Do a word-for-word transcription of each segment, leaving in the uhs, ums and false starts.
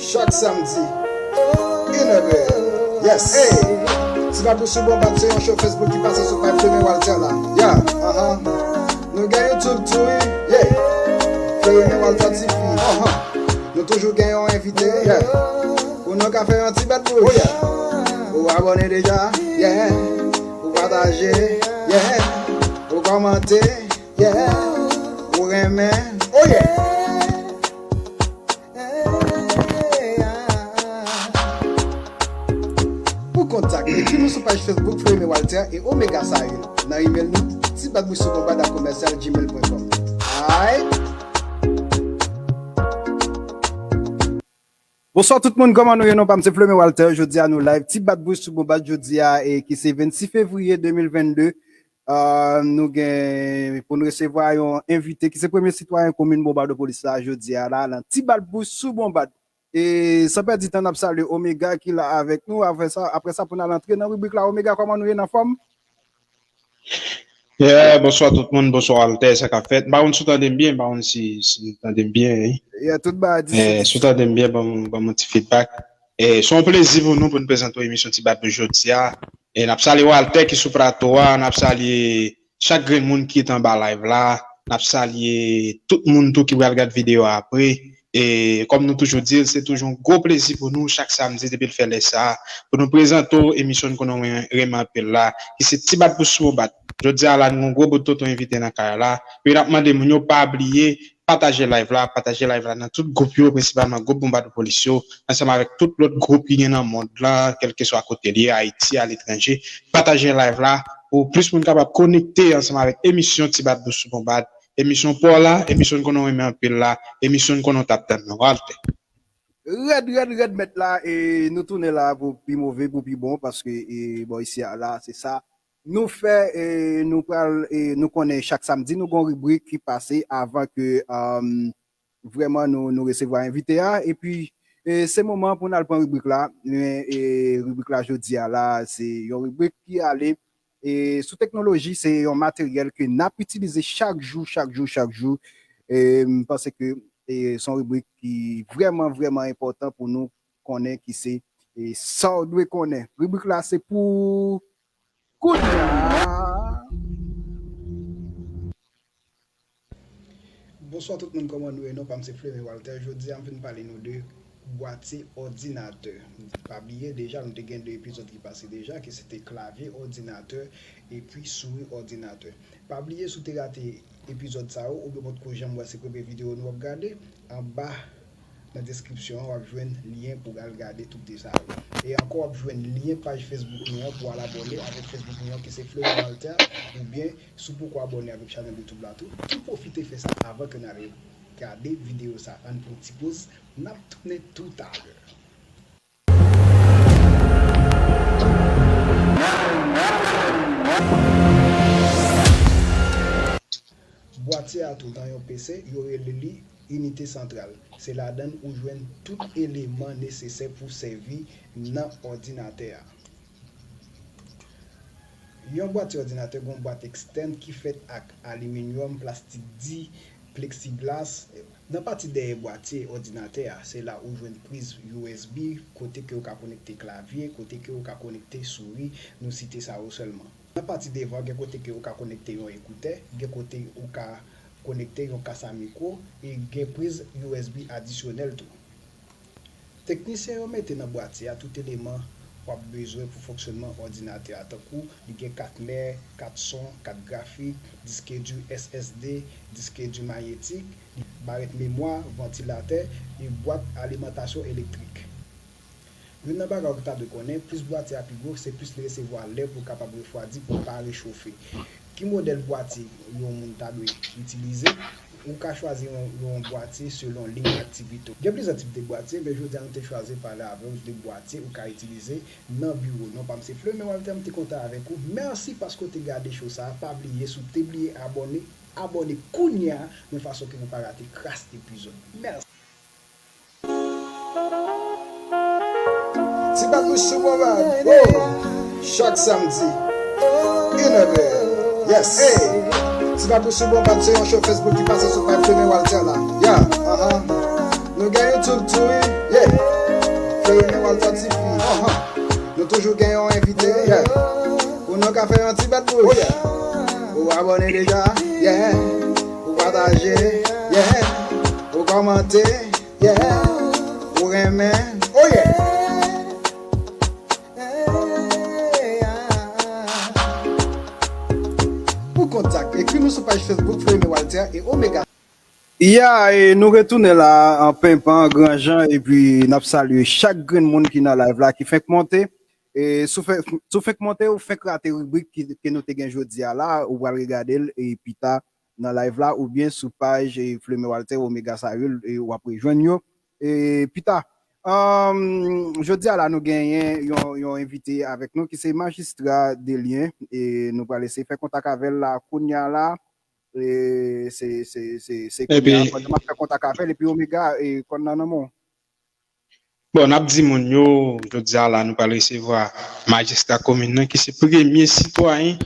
Chak samdi, inè dèyè. Yes. Hey! Ti Bat Bouch sou Bon Bat se yon show Facebook ki pase sou paj Flemen Walter la. Yeah, aha. Nou gen YouTube tou, wi. Yeah. Flemen Walter T V. Aha. Nou toujou gen yon envite. Yeah. Pou nou ka fè yon ti bat bouch. Oh, yeah. Ou abòne deja? Yeah. Ou pataje? Yeah. Ou kòmante? Yeah. Ou renmen? Oh, yeah. Pou kontak, ekri nou sou paj Facebook Floime Walter e Omega Sahil. Nan email nou, ti bat bouch sou bon bat a komèsyal gmail pwen kòm. Alright? Bonswa tout moun, kòman nou ye? Non pa m se Floime Walter. Jodi a nou live, ti bat bouch sou bon bat jodi a, e ki se vennsis fevriye de mil vennde. Ah, nou gen pou n resevwa yon envite ki se premye sitwayen komin Bonbadopolis la jodi a la, nan Ti Bat Bouch sou Bonbad. E san pèdi tan, n ap salye Omega ki la avèk nou. Apre sa, apre sa pou n al antre nan ribrik la. Omega, kòman nou ye, nan fòm? Yeah, bonswa tout moun, bonswa Walter, sa k ap fèt? M pa konn si w tande m byen, m pa konn si, si w tande m byen, wi. Yeah, tout bagay di. Eh, si w tande m byen, ban m, ban m yon ti feedback. Eh, se yon plezi pou nou pou n prezante w emisyon Ti Bat Bouch jodi a. E n ap salye Walter ki sou plato a, n ap salye chak grenn moun ki t anba live la, n ap salye tout moun tou ki pral gad videyo a apre. E kòm nou toujou di l, se toujou yon gwo plezi pou nou chak samdi depi l fè lè sa a, pou nou prezante w emisyon n konnen w renmen anpil la, ki se Ti Bat Bouch sou Bon Bat. Jodi a la, nou gen yon gwo bout tonton envite nan kay la. Epi n ap mande moun yo pa bliye pataje live la, pataje live la nan tout gwoup yo, prensipalman gwoup Bonbadopolis yo, ansanm avèk tout lòt gwoup ki gen nan mond lan, kèlkeswa kote l ye, Ayiti, aletranje. Pataje live la pou plis moun kapab konekte ansanm avèk emisyon Ti Bat Bouch sou Bon Bat, emisyon pa w la, emisyon n konnen w renmen anpil la, emisyon n konnen w t ap tann nan, Walter. Rèd, rèd, rèd mèt la, e nou tounen la pou pi move, pou pi bon, paske e, bò isi a la, se sa nou fè, e nou pral, e nou konnen chak samdi, nou gen yon ribrik ki pase avan ke um, vrèman nou, nou resevwa envite a. Epi, e, se moman pou n al pran ribrik la. Men e, ribrik la jodi a la, se yon ribrik ki ale e, sou teknoloji. Se yon materyèl ke n ap itilize chak jou, chak jou, chak jou. E, m panse ke e, se yon ribrik ki vrèman, vrèman enpòtan pou nou konnen ki se e, sa w dwe konnen. Ribrik la se pou kounye a. Bonswa tout moun, kòman nou ye? Non pa m se Flemen Walter. Jodi a m vin pale nou de bwatye òdinatè. Pa bliye deja nou te gen de epizòd ki pase deja, ki se te klavye òdinatè epi souri òdinatè. Pa bliye si w te rate epizòd sa yo oubyen w potko janm wè se premye videyo nou ap gade, anba nan deskripsyon an w ap jwenn lyen pou w al gade tout de sa yo. E ankò w ap jwenn lyen paj Facebook nou an pou w al abòne avèk Facebook nou an ki se Flemen Walter, oubyen si w poko abòne avèk chanèl YouTube la tou, tou pwofite fè sa avan ke n al gade videyo sa. Ann pran ti poz, n ap tounen toutalè. Bwatye a tou nan yon P C, yo rele li inite santral. Se ladan l ou jwenn tout eleman nesesè pou sèvi nan òdinatè a. Yon bwatye òdinatè gen yon bwat ekstèn ki fèt ak aliminyòm, plastik di, pleksiglas. Nan pati dèyè bwatye òdinatè a, se la ou jwenn priz U S B, kote ke ou ka konekte klavye, kote ke ou ka konekte souri, nou site sa yo sèlman. Nan pati devan, gen kote ke ou ka konekte yon ekoutè, gen kote ou ka konekte yon kas a mikwo, e gen priz U S B adisyonèl tou. Teknisyen yo mete nan bwatye a tout eleman w ap bezwen pou fonksyònman òdinatè a, tankou li gen kat mè, kat son, kat grafik, disk di S S D, disk di mayetik, barèt memwa, vantilatè, e bwat alimantasyon elektrik. Youn nan bagay ou ta dwe konnen, plis bwatye a pi gwo, se plis li resevwa lè pou l kapab refwadi, pou l pa rechofe. Ki modèl bwatye yon moun ta dwe itilize? Ou ka chwazi yon, yon bwatye selon liy aktivite w. Gen plizyè tip de bwatye, men jodi a nou te chwazi pale avè w de bwatye ou ka itilize nan biwo. Non pa m se Fleury, men Walter, m te kontan avèk ou. Mèsi paske w te gade show sa a. Pa bliye, si w te bliye abòne, abòne kounye a, men fason ke pou pa rate kras epizòd. Mèsi. Ti Bat Bouch sou Bon Bat. Oh! Chak samdi, inè dèyè. Yes. Hey! Ti Bat Bouch sou Bon Bat se yon show Facebook ki pase sou paj Fleury Walter la. Yeah, aha. Nou gen YouTube tou, wi. Yeah. Mwen wal fòt tifi. Nou toujou gen yon envite. Pou nou ka fè yon ti bat bouch. Ou abòne deja. Ou pataje. Ou kòmante. Ou renmen. Pou kontak, ekri nou sou paj Facebook Florimé Walter e Omega. Ya, e nou retounen la an penpan, gran jan, epi n ap salye chak grenn moun ki nan live la, ki fenk monte. E si w fenk, si w fenk monte, ou fenk rate ribrik ki, ke nou te gen jodi a la, ou pral regade l, e pita nan live la, oubyen sou paj, e Florimé Walter, Omega Sayil, e w ap rejwenn yo. E pita, um, jodi a la, nou genyen yon, yon envite avèk nou ki se Majistra Delien. E nou pral eseye fè kontak avè l la kounye a la. E se, se, se, se kounye a, pandan m ap fè kontak avè l, epi Omega, e kòn nan nan men w. Bon, n ap di moun yo, jodi a la, nou pral resevwa majistra komin nan, ki se premye sitwayen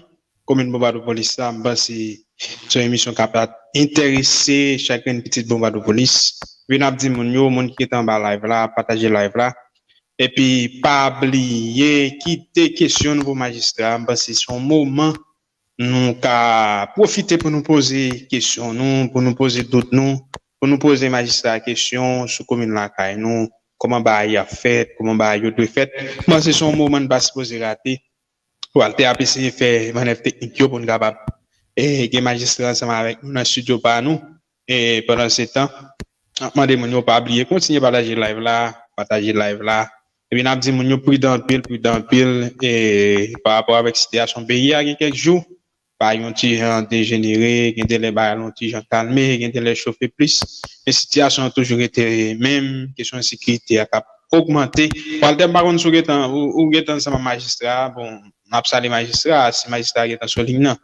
komin Bonbadopolis la. M panse se yon emisyon k ap enterese chak grenn pitit Bonbadopolis. Epi n ap di moun yo, moun ki ret anba live la, pataje live la. Epi pa bliye, kite kesyon nou pou majistra. M panse se yon moman nou ka pwofite pou nou poze kesyon nou, pou nou poze dout nou, pou nou poze majistra kesyon sou komin lakay nou, kòman bagay ap fèt, kòman bagay yo dwe fèt. M panse se yon moman n pa sipoze rate. Walter ap eseye fè mannèv teknik yo pou n kapab, eh, gen majistra ansanm avèk nou nan estidyo pa nou. E pandan se tan, n ap mande moun yo pa bliye kontinye pataje live la, pataje live la. Epi n ap di moun yo pridan anpil, pridan anpil, e pa rapò avèk sitiyasyon peyi a gen kèk jou, bagay yon ti jan dejenere, gen de lè bagay yon ti jan kalme, gen de lè chofe plis. Men sitiyasyon an toujou rete menm, kesyon ensekirite a k ap ogmante. Walter, m pa konn si w gentan, ou, ou gentan ansanm ak majistra a, bon, n ap salye majistra a, si majistra a gentan sou liy nan.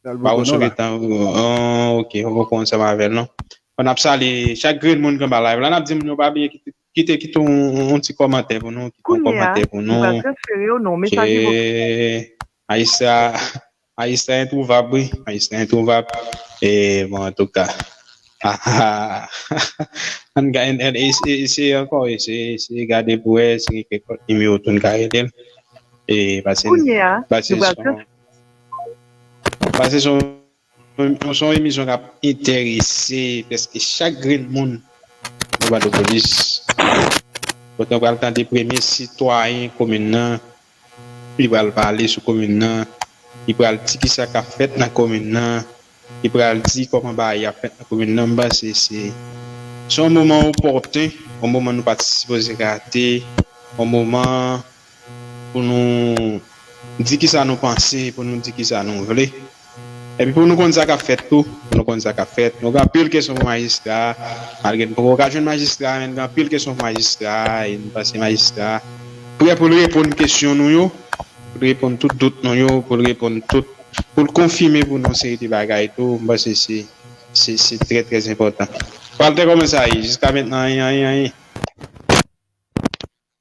Pawòl sou gentan, oh, ok, ou poko ansanm avè l, non. Bon, n ap salye chak grenn moun ki anba live la. N ap di moun yo pa bliye kite, kite, kite yon, yon ti kòmantè pou nou, kite yon kòmantè pou nou. Kounye a, li pral transfere w nan yon mesaje vokal. Majistra, majistra entwouvab, wi. Majistra entwouvab. E, bon, antouka. Ann ga-, ann, ann, eseye, eseye ankò, eseye, eseye gade pou wè si gen kèk lòt nimewo tou n ka rele l. E, pase, kounye a, pase li pral son, trans- Paske se yon, se yon emisyon k ap enterese prèske chak grenn moun nan Pòtoprens. Kote nou pral tande premye sitwayen komin nan, li pral pale sou komin nan, li pral di kisa k ap fèt nan komin nan, li pral di kòman bagay ap fèt nan komin nan. M panse se, se yon moman opòten, yon moman nou pa t sipoze rate, yon moman pou nou di kisa nou panse, pou nou di kisa nou vle. Epi pou nou konn sa k ap fèt tou, pou nou konn sa k ap fèt. Nou gen anpil kesyon pou majistra a, malgre n poko ka jwenn majistra a, men n gen anpil kesyon pou majistra a, e nou panse majistra a prè pou l reponn kesyon nou yo, pou l reponn tout dout nou yo, pou l reponn tout, pou l konfime pou nou yon seri de bagay tou. M panse se, se, se trè, trè enpòtan. Walter, kòman sa ye? Jiska mentnan, anyen, anyen, anyen.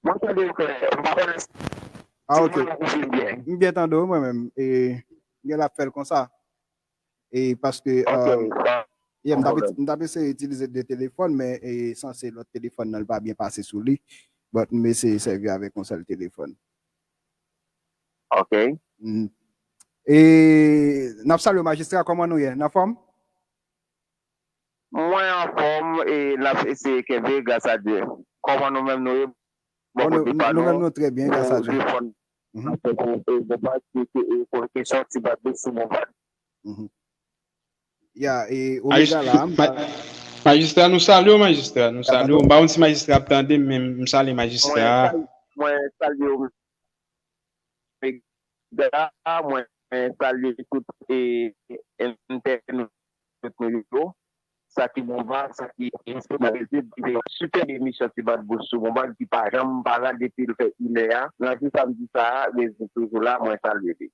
Mwen tande w klè, m pa konnen si mwen ou vin byen. M byen tande w, mwen menm. E, m gen l ap fè l konsa. E paske, um, yeah, m t ap, m t ap eseye itilize de telefòn, men e sanse lòt telefòn nan, l pa byen pase sou li. But m eseye sèvi avèk yon sèl telefòn. Ok. Mm. E n ap salye w, majistra, kòman nou ye? N anfòm? Mwen anfòm e n ap eseye kenbe, gras a Dye. Kòman nou menm nou ye? Bò kote pa nou, nou menm nou trè byen, gras a Dye. Bon, pa kesyon ti bat bouch sou bon pa. Ya, e Omega la, majistra, nou salye w, majistra, nou salye w. M pa konn si majistra ap tande m, men m salye majistra. Mwen salye w. Omega, mwen salye tout, e, entènot nou yo. Sa ki Bonba, sa ki Esperians, se yon sipèb emisyon ti bat bouch sou Bonba ki pa janm pa la depi l fè inè a. Nan jou samdi sa a, Rezil toujou la, mwen salye li.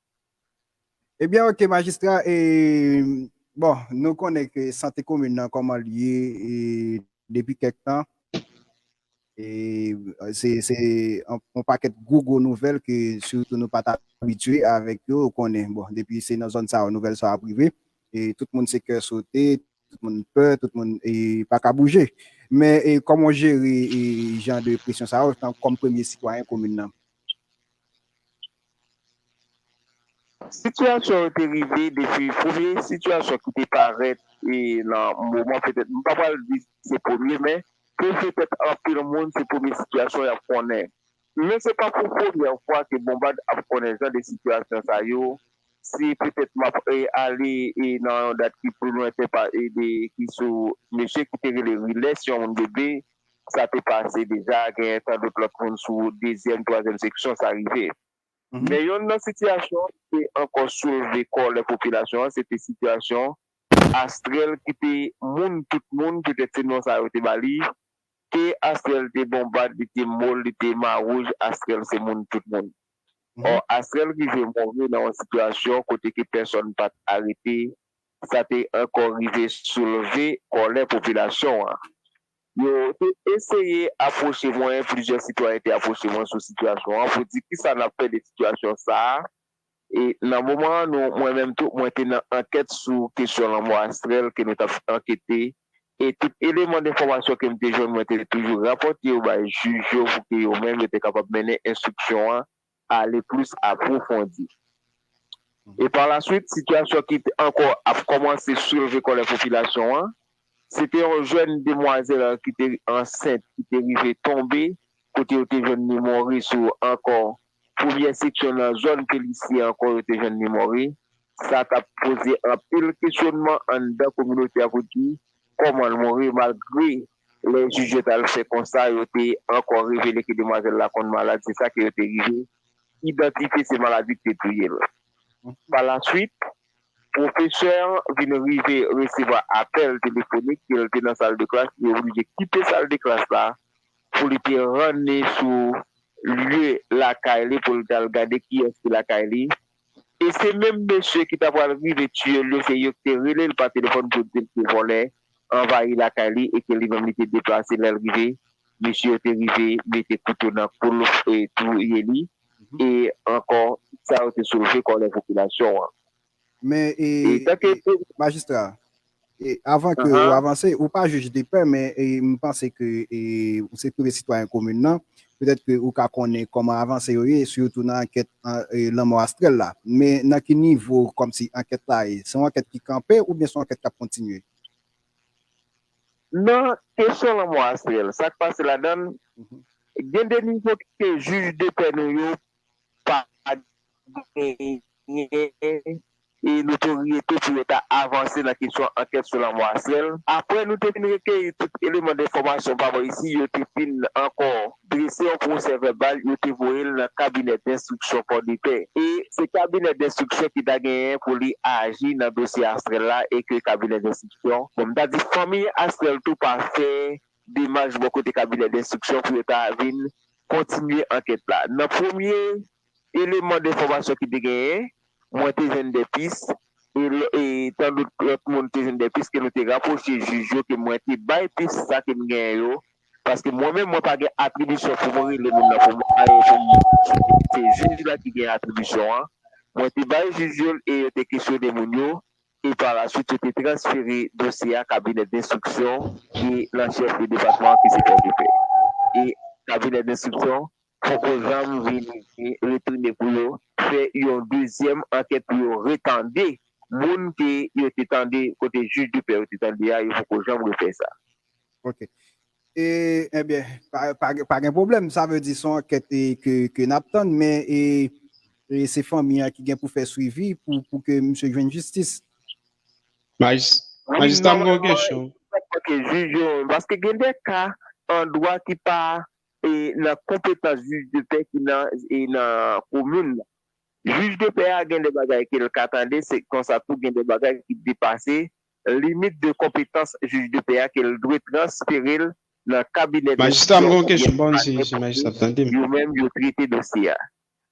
Ebyen, ok, majistra, e, bon, nou konnen ke sante komin nan kòman l ye, e, depi kèk tan. E se, se yon, yon pakèt gwo, gwo nouvèl ke sitou nou pa t abitye avèk yo, ou konnen. Bon, depi se nan zòn sa yo nouvèl sa yo ap rive, e tout moun se kè sote, tout moun pè, tout moun e, pa ka bouje. Men e, kòman w jere e, jan de presyon sa yo, tan, kòm premye sitwayen komin nan? Sitiyasyon yo te rive depi premye sitiyasyon ki te parèt e, nan moman, petèt, m pa pral di se premye, men pou petèt anpil moun, se premye sitiyasyon y ap konnen. Men se pa pou premyè fwa ke Bonbad ap konnen jan de sitiyasyon sa yo. Si petèt m ap e, ale e, nan yon dat ki pli lwen, se pa e, de, ki sou mesye ki te rele Riles, yon moun bebe, sa te pase deja, gen tan dòt lòt moun sou dezyèm, twazyèm seksyon, sa rive. Men youn nan sitiyasyon ki te ankò soulve kòlè popilasyon an, se te sitiyasyon Astrèl ki te moun tout moun, petèt se non sa yo te ba li, ke Astrèl te Bonbad, li te Mòl, li te Mawouj, Astrèl se moun tout moun. Ò, Astrèl rive mouri nan yon sitiyasyon kote ke pèsòn pa t arete, sa te ankò rive soulve kòlè popilasyon an. Yo te eseye apwoche mwen, plizyè sitwayen te apwoche mwen sou sitiyasyon an pou di kisa n ap fè de sitiyasyon sa a. E nan moman an, nou, mwen menm tou, mwen te nan ankèt sou kesyon lanmò Astrèl ke nou t ap ankete. E tout eleman denfòmasyon ke m te jwenn, mwen te toujou rapòte yo bay jij yo pou ke yo menm yo te kapab mennen enstriksyon an ale plis apwofondi. E pa la swit, sitiyasyon ki t-, ankò ap kòmanse soulve kòlè popilasyon an, se te yon jèn demwazèl ki te ansent, ki te rive tonbe, kote yo te jwenn li mori sou ankò premyè seksyon nan zòn Pelisye ankò, yo te jwenn li mori. Sa t ap poze anpil kesyonman anndan kominote a pou di kòman l mouri, malgre lè jij yo t al fè konsa, yo te ankò revele ke demwazèl la konn malad, se sa ke yo te rive idantifye se maladi ki te touye l. Pa la swit, pwofesè an vin rive resevwa apèl telefonik ke l te nan sal de klas, li oblije kite sal de klas la pou li te rann li sou lye lakay li, pou li t al gade kiyès ki lakay li. E se menm mesye ki ta pral rive tiye l yo, se yo ki te rele l pa telefòn pou di l ke vòlè anvayi lakay li e ke li menm li te deplase lè l rive. Mesye yo te rive mete kouto nan kou l e touye li. E ankò, sa yo te soulve kòlè popilasyon an. Men, e, e, tanke e, majistra, e, avan ke ou avanse, ou pa jij de pè, men e, m panse ke e, ou se premye sitwayen komin nan, petèt ke ou ka konnen kòman avanse yo ye, sitou nan ankèt an, e, lanmò Astrèl la. Men nan ki nivo kòmsi ankèt la ye? Se yon ankèt ki kanpe oubyen se yon ankèt k ap kontinye? Nan kesyon lanmò Astrèl, sa k pase ladan l, gen de nivo ke jij de pè nou yo pa genyen e notoryete pou yo ta avanse nan kesyon ankèt sou lanmò Astrèl. Apre nou te fin rekeyi tout eleman denfòmasyon pa bò isi, yo te fin ankò drese yon pwosè vèbal, yo te voye l nan kabinè denstriksyon Pòdepè. E se kabinè denstriksyon ki ta genyen pou li aji nan dosye Astrèl la e ke kabinè denstriksyon, bon, m ta di fanmi Astrèl tou pa fè demach bò kote kabinè denstriksyon pou yo ta vin kontinye ankèt la. Nan premye eleman denfòmasyon ki te genyen, mwen te jwenn de pis, e, e tan dòt lòt moun te jwenn de pis, ke nou te rapwoche jij yo, ke mwen te bay pis sa ke m genyen yo, paske mwen menm, mwen pa gen atribisyon pou mwen rele moun nan, pou mwen, pou mwen, se jij la ki gen atribisyon an. Mwen te bay jij yo l e yo te kesyone moun yo, e pa la swit, yo te transfere dosye a kabinè denstriksyon e nan chèf de depatman an ki se Pòdepè. E kabinè denstriksyon poko janm vini retounen pou yo fè yon dezyèm ankèt pou yo retande moun ke yo te tande, kote jij de pè yo te tande a, yo poko janm refè sa. Ok. E, ebyen, pa, pa, pa gen pwoblèm. Sa vle di se yon ankèt e, ke, ke n ap tann, men e, e se fanmi an ki gen pou fè swivi pou, pou ke misye jwenn jistis. Majis-, Majistra, m gen yon kesyon. Ok, jij yo, paske gen de ka an dwa ki pa e, nan konpetans jij de pè ki nan, e, nan komin nan. Jij de pè a gen de bagay ke l ka tande, se konsa tou gen de bagay ki depase limit de konpetans jij de pè a ke l dwe transfere l nan kabinè Majistra, m gen yon kesyon, bon, si, si majistra ap tande m. Yo menm, yo trete dosye a.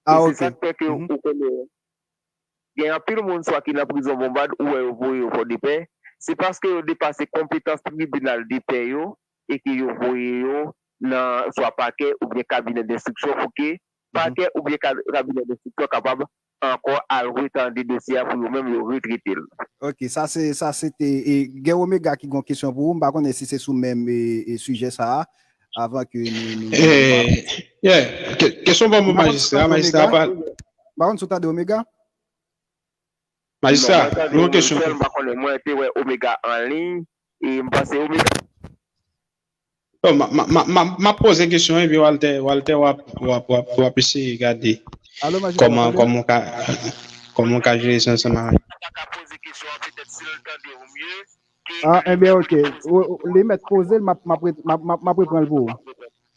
Ah, e se sa k fè ke ou konnen, gen anpil moun swa ki nan prizon Bonbad ou wè yo voye yo Pòdepè, se paske yo depase konpetans tribinal de pè yo e ke yo voye yo nan swa pakè oubyen kabinè denstriksyon pou ke pakè oubyen ka-, kabinè denstriksyon kapab ankò al retande dosye a pou yo menm yo retrete l. Ok, sa se sa se te e, gen Omega ki gen yon kesyon pou ou, m pa konnen si se sou menm e, e, sijè sa a, avan ke nou nou Eh, yeah. Ke- Kesyon ban mwen majistra, majistra pa M pa konn si w tande Omega. Majistra, nou yon kesyon. M pa konnen, mwen te wè Omega an liy, e m panse Omega Bon, ma, ma, ma, ma, ma poze kesyon epi Walter, Walter w ap, w ap, w ap, w ap eseye gade Alo, majistra. kòman kòman w ka kòman w ka jere sa ansanm avèk. Sa ka poze kesyon an petèt si l tande ou mye. Ah, enben, ok. Ou- ou- Li mèt poze l, m ap- m ap ret- m ap- m ap- m ap reprann l pou ou.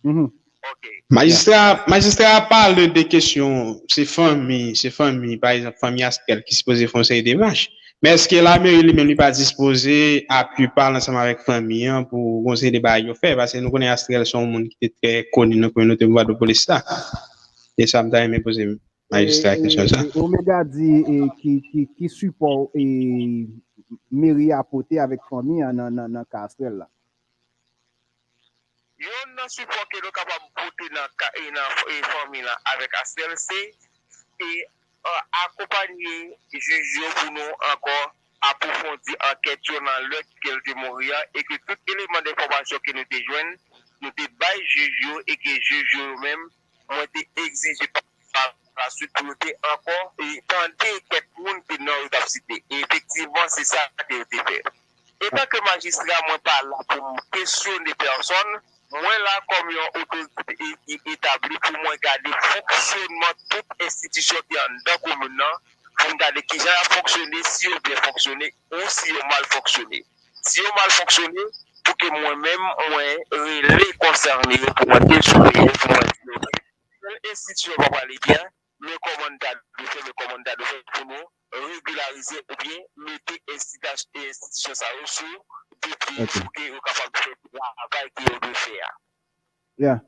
Mhm. Ok. Majistra, majistra a pale de kesyon, se fanmi, se fanmi, pa egzanp, fanmi Astrèl ki sipoze fè yon seri demach. Men èske lameri li menm li pa dispoze apiye pale ansanm avèk fanmi an pou yon seri de bagay yo fè? Paske nou konnen Astrèl se yon moun ki te trè koni nan kominote Gwadloup la. E sa m ta renmen poze majistra kesyon sa. Omega di e, ki, ki, ki sipò e, meri a pote avèk fanmi an nan, nan, nan ka Astrèl la. Youn nan sipò ke nou kapab pote nan ka e nan e fanmi lan avèk Astrèl se e akonpanye jij yo pou nou ankò apwofondi ankèt yo nan lè ke l te mouri an e ke tout eleman denfòmasyon ke nou te jwenn nou te bay jij yo e ke jij yo menm mwen te egzije pa la swit pou yo te ankò e tande kèk moun ke non yo t ap site. E efektivman, se sa ke yo te fè. Etan ke majistra, mwen pa la pou m kesyone pèsonn, mwen la kòm yon otorite e- e- etabli pou mwen gade fonksyonman tout enstitisyon ki anndan komin nan, pou m gade kijan y ap fonksyone, si yo byen fonksyone ou si yo mal fonksyone. Si yo mal fonksyone, pou ke mwen menm, mwen rele konsène yo, pou mwen kesyone yo, pou mwen di yo, tèl enstitisyon pa prale byen, men kòman n ta dwe fè, men kòman n ta dwe fè pou nou regilarize oubyen mete enstitisyon sa yo sou de pye pou ke yo kapab fè travay ke yo dwe fè a. Yeah.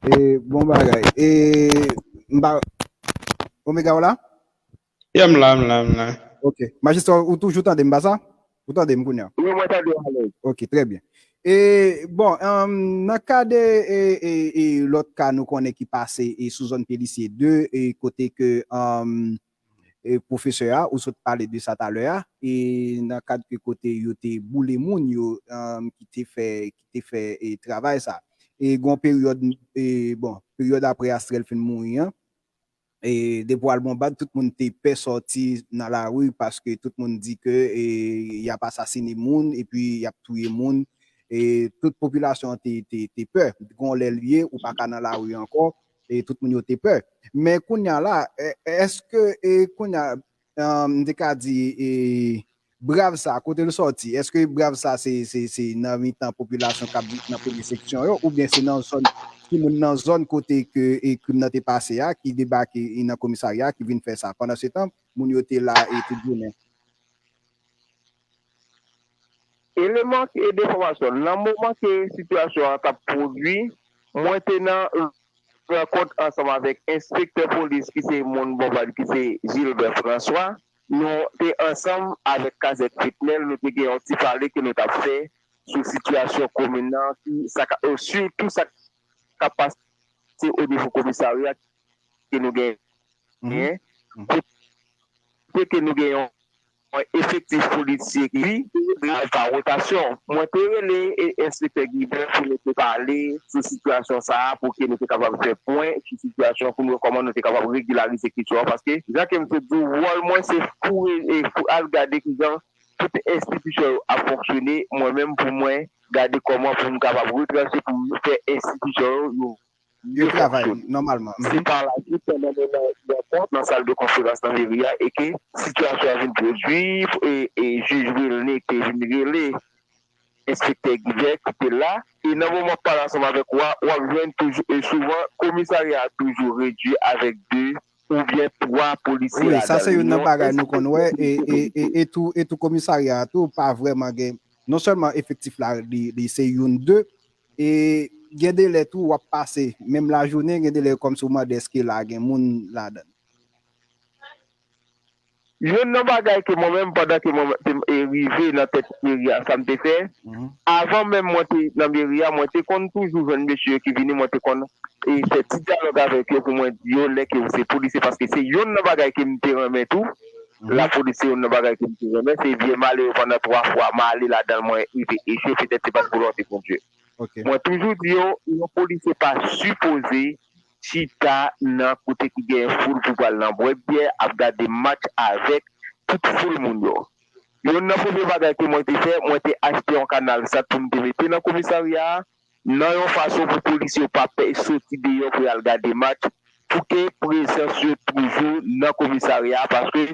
E, bon bagay. E, m pa. Omega, w la? Yeah, m la, m la, m la. Ok. Majistra, ou toujou tande m pa sa? Ou tande m kounye a? Wi, mwen tande w alèz. Ok, trè byen. E, bon, um, nan ka de e, e, e, lòt ka nou konnen ki pase e, sou zòn Pelisye de, e, kote ke um, e, pwofesè a, ou sot pale de sa talè a, e nan kad ke kote yo te boule moun yo um, ki te fè, ki te fè e, travay sa. E gon peryòd, e, bon, peryòd apre Astrèl fin mouri an, e depi w al Bonbad, tout moun te pè sòti nan lari paske tout moun di ke e, y ap asasine moun epi y ap touye moun. E tout popilasyon an te, te, te pè. Gon lè l ye, ou pa ka nan lari ankò, e tout moun yo te pè. Men kounye a la, e- èske e kounye a, um, m te ka di, e, brav sa, kote l sòti? Èske brav sa se, se, se nan mitan popilasyon k ap viv nan premye seksyon yo, oubyen se nan zòn ki moun nan zòn kote ke e krim nan te pase a, ki debake e nan komisarya, ki vin fè sa? Pandan se tan, moun yo te la e tout jounen. Eleman e de enfòmasyon. Nan moman ke sitiyasyon an t ap pwodui, mwen te nan rankont ansanm avèk enspektè polis ki se moun Bonbad ki se Gilbert François. Nou te ansanm avèk kazèk Fitnel, nou te gen yon ti pale ke nou t ap fè sou sitiyasyon komin nan, ki sa ka, e, sitou sa k ap pase o nivo komisarya ke nou genyen. Kote ke nou gen yon efektif polisye ki pa rotasyon. Mwen te rele e, enspektè Gilbert pou nou te pale sou sitiyasyon sa a, pou ke nou te kapab fè pwen sou sitiyasyon, pou nou wè kòman nou te kapab regilarize kesyon an, paske jan ke m te di w, wòl mwen se pou e, pou al gade kijan tout enstitisyon yo ap fonksyone, mwen menm pou mwen gade kòman pou m kapab retranche pou m fè enstitisyon yo Yo travay nòmalman. Se pa la ki pandan nou nan rankont nan sal de konferans nan meri a e ke sitiyasyon an vin pwodui e, e jij Wilny te vin rele enspektè Gilbert ki te la. E nan moman pale ansanm avèk ou a, w ap jwenn toujou e souvan komisarya a toujou redui avèk de oubyen twa polisye ladan l. Wi, sa se youn nan bagay nou konn wè e, e, e, e tou, e tou komisarya a tou pa vrèman gen, non sèlman efektif la li, li se youn de, e gen de lè tou w ap pase menm lajounen, gen de lè kòmsi w mande èske la gen moun ladan l. Youn nan bagay ke mwen menm, pandan ke mwen te e, rive nan tèt meri a, sa m te fè, avan menm mwen te nan meri a, mwen te konn toujou jwenn mesye yo ki vini, mwen te konn e, fè ti dyalòg avèk yo pou mwen di yo lè ke yo se polisye, paske se youn nan bagay ke m te renmen tou. Lapolis se youn nan bagay ke m te renmen, se vye m ale yo pandan twa fwa, m ale ladan l, mwen rive echwe, petèt se pa t volonte Bondye. Mwen toujou di yo, yon polisye pa sipoze chita nan kote ki gen foul pou pral nan bwè byè, ap gade match avèk tout foul moun yo. Youn nan premye bagay ke mwen te fè, mwen te achte yon kanal sat pou m te mete nan komisarya a, nan yon fason pou polisye yo pa pè soti deyò pou y al gade match, pou ke prezans yo toujou nan komisarya a, paske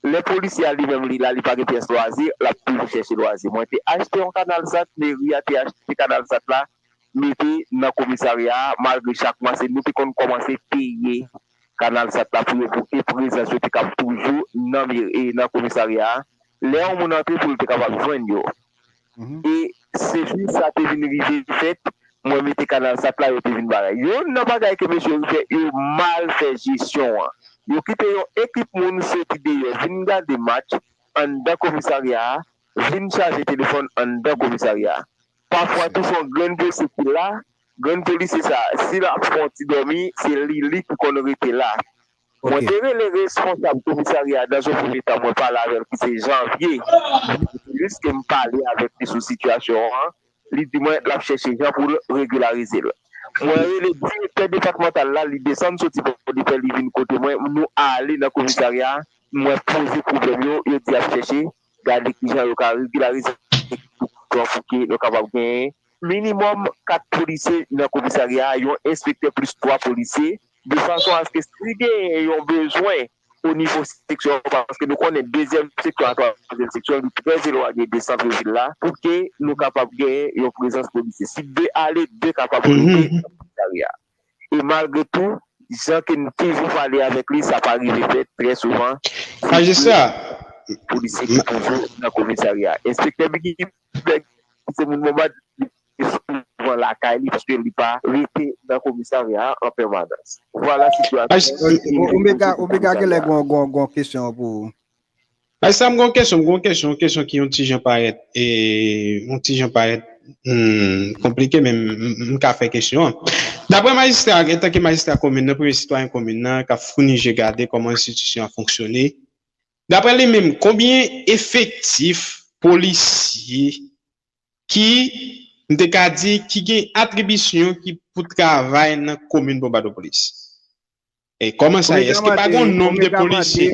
lè polisye a li menm li la, li pa gen pyès lwazi, l ap toujou chèche lwazi. Mwen te achte yon kanal sat, meri a te achte kanal sat la, mete nan komisarya a, malgre chak mwa se nou te konn kòmanse peye kanal sat la pou yo, pou ke prezans yo te kab toujou nan, e, nan komisarya a. Lè yon moun antre pou l te kapab jwenn yo. E se jou sa te vin rive fèt, mwen mete kanal sat la, yo te vin bagay. Youn nan bagay ke mesye yo fè, yo mal fè jesyon an. Yo kite yon ekip moun soti deyò, vin gade match anndan komisarya a, vin chaje telefòn anndan komisarya a. Pafwa tou se yon grenn polisye ki la, grenn polisye sa, si l ap fè yon ti dòmi, se li, li ki konn rete la. Mwen te rele responsab komisarya a nan yon premye tan, mwen pale avè l ki se Janvye. Jiske m pale avèk li sou sitiyasyon an, li di mwen l ap chèche jan pou l regilarize l. Mwen rele direktè depatmantal la, li desann soti Pòdepè, li vin kote mwen, nou ale nan komisarya a, mwen poze pwoblèm yo, yo di y ap chèche, gade kijan yo ka regilarize sitiyasyon pou ke nou kapab genyen minimòm kat polisye nan komisarya a, yon enspektè plis twa polisye, de fason aske si genyen yon bezwen o nivo seksyon, paske nou konnen dezyèm seksyon ak twazyèm seksyon, li trè elwaye de sant vil la, pou ke nou kapab genyen yon prezans polisye. Si de ale, de kapab rete nan komisarya a. E malgre tou, jan ke n toujou pale avèk li, sa pa rive fèt trè souvan. Se Majistra, polisye ki toujou nan komisarya. Enspektè Biggy Bèg, se moun Bonbad, li souvan lakay li paske li pa rete nan komisarya a an pèmanans. Vwala sitiyasyon. Maj- Ok, o- Omega, Omega genlè gon, gon, gon kesyon pou ou. Majistra, m gon kesyon, m gon kesyon, yon kesyon ki yon ti jan parèt, e, yon ti jan parèt, hmm, konplike, men m, m, m ka fè kesyon an. Daprè majistra, antanke majistra komin nan, premye sitwayen komin nan, k ap founi je gade kòman enstitisyon an fonksyone, daprè li menm, konbyen efektif polisye ki, m te ka di, ki gen atribisyon ki pou travay nan komin Bonbadopolis? E kòman sa ye? Èske pa gen yon nonb de polisye?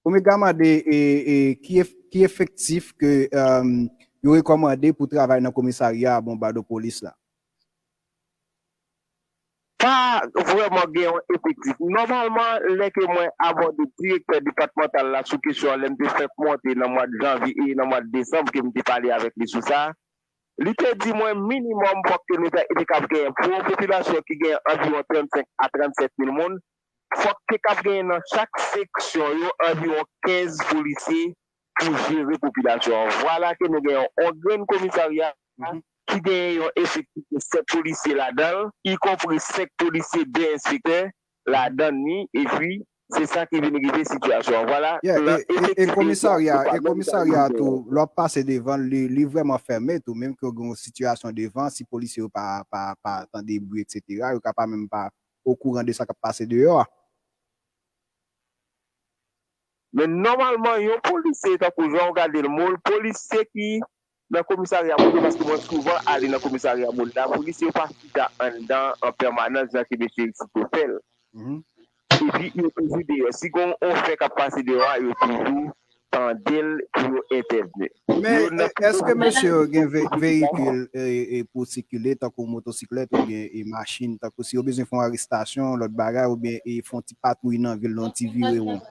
Omega mande, e, e, ki ef-, ki efektif ke, um, yo rekòmande pou travay nan komisarya Bonbadopolis la? Pa vrèman gen yon efektif. Nòmalman, lè ke mwen abòde direktè depatmantal la sou kesyon an, lè m te fèk monte nan mwa janvye e nan mwa desanm ke m te pale avèk li sou sa, li te di mwen minimòm fòk ke nou ta, te kab genyen pou yon popilasyon ki gen anviwon trannsenk a trannsèt mil moun, fòk te kab genyen nan chak seksyon yo anviwon kenz polisye pou jere popilasyon an. Vwala ke nou gen yon, yon grenn komisarya ki gen yon efektif de sèt polisye ladan l, ikonpri senk polisye, de enspektè ladan li, epi se sa ki vin rive sitiyasyon an. Vwala, yeah, e, e, e komisarya, e komisarya tou, lè w ap pase devan l, li, li vrèman fèmen tou, menm ke w gen yon sitiyasyon devan, si polisye yo pa, pa, pa tande bri, etsetera, yo ka pa menm pa okouran de sa k ap pase deyò a. Men nòmalman, yon polisye, tankou jan w gade l, moun, polisye ki nan komisarya Mòde, paske mwen souvan ale nan komisarya Mòde la, polisye yo pa chita anndan an pèmanans, jan ke mesye isit yo fè l. Epi, yo toujou deyò. Si gen yon fè k ap pase deyò a, yo toujou tande l pou yo entèvni. Men, èske mesye yo gen ve-, veyikil, e, e, pou sikile, tankou motosiklèt oubyen, e, machin, tankou si yo bezwen fè yon arestasyon, lòt bagay, oubyen, e, fè yon ti patwouy nan vil, nan yon ti vire won?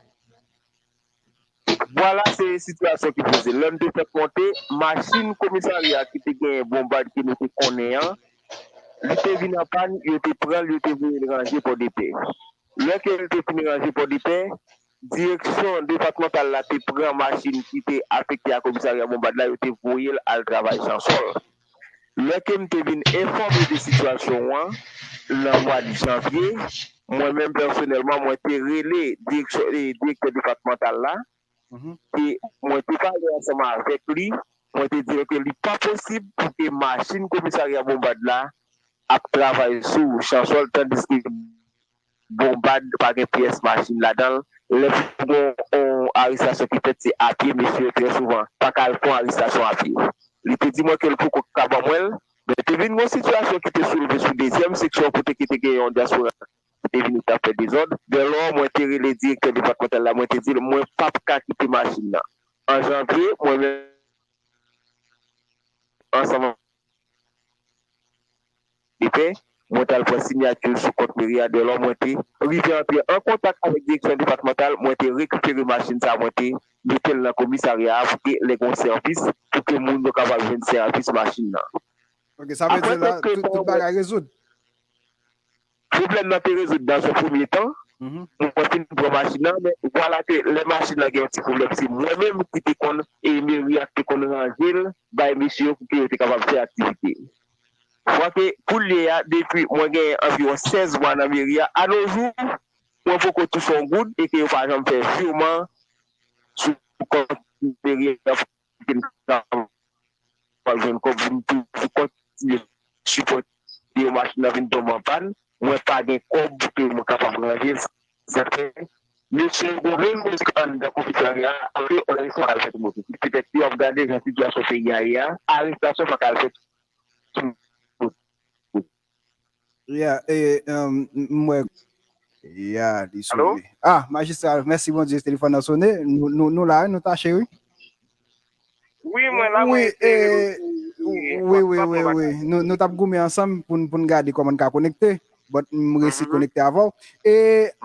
Vwala, se sitiyasyon ki poze. Lè m te fèk monte, machin komisarya ki te genyen Bonbad ke nou te konnen an, li te vin an pàn, yo te pran l, yo te voye l ranje Pòdepè. Lè ke l te fin ranje Pòdepè, direksyon depatmantal la te pran machin ki te afekte a komisarya Bonbad la, yo te voye l al travay Chansòl. Lè ke m te vin enfòme de sitiyasyon an, nan mwa janvye, mwen menm pèsonèlman, mwen te rele direksyon, e, direktè depatmantal la, e mwen te pale ansanm avèk li, mwen te di l ke li pa posib pou ke machin komisarya Bonbad la ap travay sou Chansòl, tandiske Bonbad pa gen pyès machin ladan l. Lè pou gen yon arestasyon ki fèt, se apye, mesye yo trè souvan pa ka al fè yon arestasyon apye. Li te di mwen ke l poko ka ban mwen l, men te vin yon sitiyasyon ki te soulve sou dezyèm seksyon kote ki te gen yon dyaspora ki te vin, t ap fè dezòd. Dèlò, mwen te rele direktè depatmantal la, mwen te di l, mwen p ap ka kite machin nan. An janvye, mwen menm ansanm de pè, mwen t al pran siyati sou kont meri a. Dèlò, mwen te rive antre an kontak avèk direksyon depatmantal, mwen te rekipere machin sa, mwen te mete l nan komisarya a pou ke lè gen yon sèvis, pou ke moun yo kapab jwenn sèvis machin nan. Ok, sa vle di la, tout, tout bagay rezoud. Pwoblèm nan te rezoud nan yon premye tan. Mwen fin pran machin nan, men vwala ke lè machin nan gen yon ti pwoblèm, se mwen menm ki te konn, e meri a ki te konn ranje l, bay mesye yo pou ke yo te kapab fè aktivite. Fwa ke koulye a, depi mwen gen anviwon sèz mwa nan meri a, a no jou, mwen poko touche yon goud e ke yo pa janm fè viwman sou kont meri a pou ke m kapab jwenn kòb pou m toujou kontinye sipòte yo, machin nan vin tonbe an pàn, mwen pa gen kòb pou ke mwen kapab ranje l. Sa fè, mesye yo gon reyinyon anndan komisarya a, antre, arestasyon pa ka al fèt sou moto. Petèt, si w ap gade jan sitiyasyon peyi a ye a, arestasyon pa ka al fèt sou moto. Yeah, e, um, m wè. Yeah, li sone. Ah, majistra, mèsi Bondye, telefòn nan sone. Nou, nou, nou la, wi, nou tache, wi. Wi, mwen la, mwen rete. Wi, wi, wi, wi. Nou, nou t ap goumen ansanm pou n, pou n gade kòman n ka konekte. But m resi konekte avè w. E,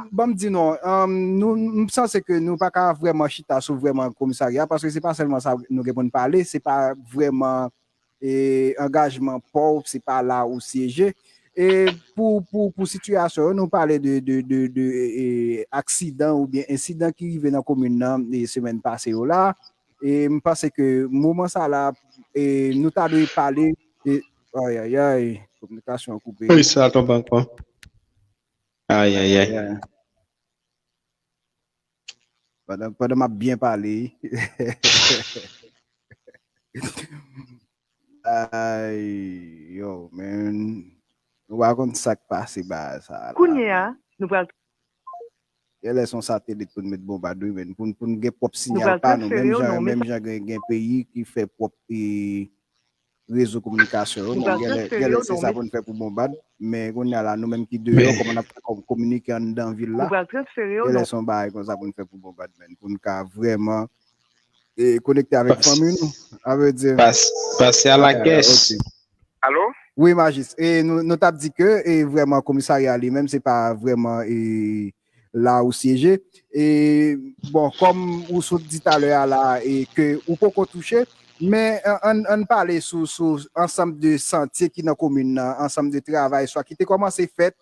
ban m di nou, um, nou, m panse ke nou pa ka vrèman chita sou vrèman komisarya, paske se pa sèlman sa nou gen pou n pale, se pa vrèman e, angajman pa w, se pa la ou syeje. E pou, pou, pou sitiyasyon yo, nou pale de, de, de, de e, aksidan oubyen ensidan ki rive nan komin nan e, semèn pase yo la. E m panse ke moman sa la, e, nou ta dwe pale. E, ay, ay, ay, kominikasyon an koupe. Polis la tonbe ankò. Ay, ay, ay. Pandan, pandan m ap byen pale. Ay, yo, man. Ou pa konn sa k pase bagay sa la. Kounye a, nou pral. Genlè se yon satelit pou n met Bonbad, wi, men pou n, pou n gen pwòp siyal pa nou, menm jan, menm jan gen, gen peyi ki fè pwòp, e, rezo kominikasyon yo, men genlè, genlè se sa pou n fè pou Bonbad, men kounye a la, nou menm ki deyò, kòman n ap fè kòm kominike anndan vil la? Genlè se yon bagay konsa pou n fè pou Bonbad, men pou n ka vrèman, e, konekte avèk fanmi nou. Sa vle di, pase a la kès. Alo? Wi, Majis. E nou, nou t ap di ke, e, vrèman, komisarya li menm, se pa vrèman, e, la ou syeje. E, bon, kòm ou sot di talè a la, e ke ou poko touche, men an, an, ann pale sou, sou ansanm de santye ki nan komin nan, ansanm de travay, swa ki te kòmanse fèt,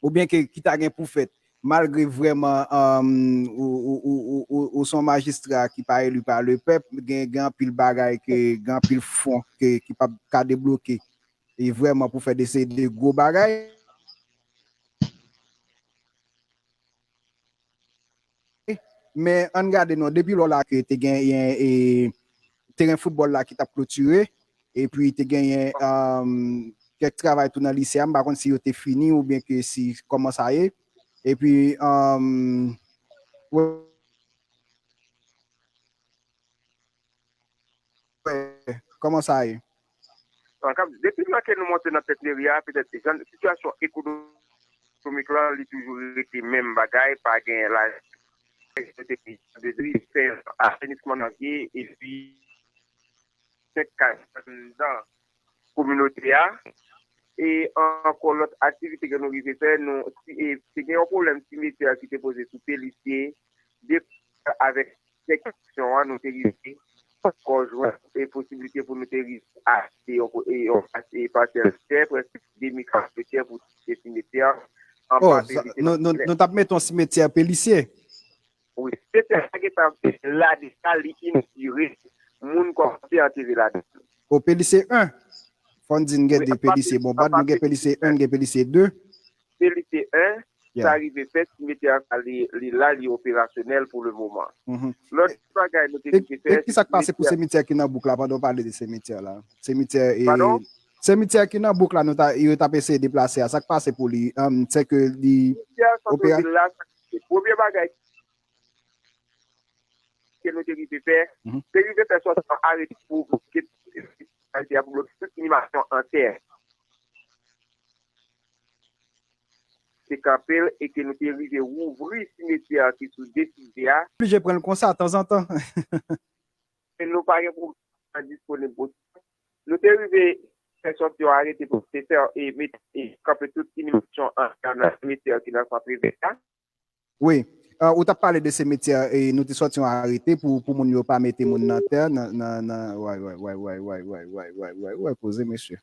oubyen ke, ki ta gen pou fèt, malgre vrèman, um, ou, ou, ou, ou, ou, ou se yon majistra ki pa eli pa lepèp, gen, gen anpil bagay ke, gen anpil fon ke, ki p ap ka debloke. E vrèman pou fè de seri de gwo bagay. Men ann gade non, depi lò la ke te genyen, e, teren foutbòl la ki t ap klotire, epi te genyen, um, kèk travay tou nan lise a, m pa konn si yo te fini oubyen ke si kòman sa ye. Epi, um, wè, kòman sa ye? Depi lè ke nou monte nan tèt meri a, petèt jan sitiyasyon ekonomik lan, li toujou rete menm bagay, pa gen lajan, yo te fè asenisman nan vye, epi senk kay anndan kominote a. E ankò lòt aktivite ke nou rive fè, nou, e, te gen yon pwoblèm simetyè ki te poze sou Pelisye, de avèk seksyon an, nou te rive ankò jwenn e posiblite pou nou te rive achte yon, e, yon, e, pasèl tè, prèske demi kare tè pou te simetyè an. Oh, nou, nou, nou t ap mete yon simetyè Pelisye. Wi, simetyè a gentan la deja, li inogire, moun kòmanse antere ladan. O Pelisye en. Fò n di n gen de Pelisye. Bon, Bonbad, nou gen Pelisye en, gen Pelisye de. Pelisye en, sa rive fèt, simetyè a li, li la, li operasyonèl pou le moman. Lòt bagay nou te rive fè, e ki sa k pase pou simityè ki nan bouk la, pandan w pale de simityè la? Simityè e simityè ki nan bouk la, nou ta, yo t ap eseye deplase a, sa k pase pou li? Se ke li opera. Premye bagay ke nou te rive fè, te rive fè sòti yon arete pou bloke, pou bloke tout inivasyon an tè. Te kanpe l e ke nou te rive wouvri simetyè ki sou deside a. Oblije pran l konsa tanzantan. Nou pa gen pwogram disponib pou sa. Nou te rive fè sòti yon arete pou te fè e mete e kanpe tout inivasyon an tè nan simetyè ki nan sant Revèy la. Wi. Ou t ap pale de simityè e nou te sòti yon arete pou, pou moun yo pa mete moun nan tè nan, nan, nan, way, way, way, koze mesye.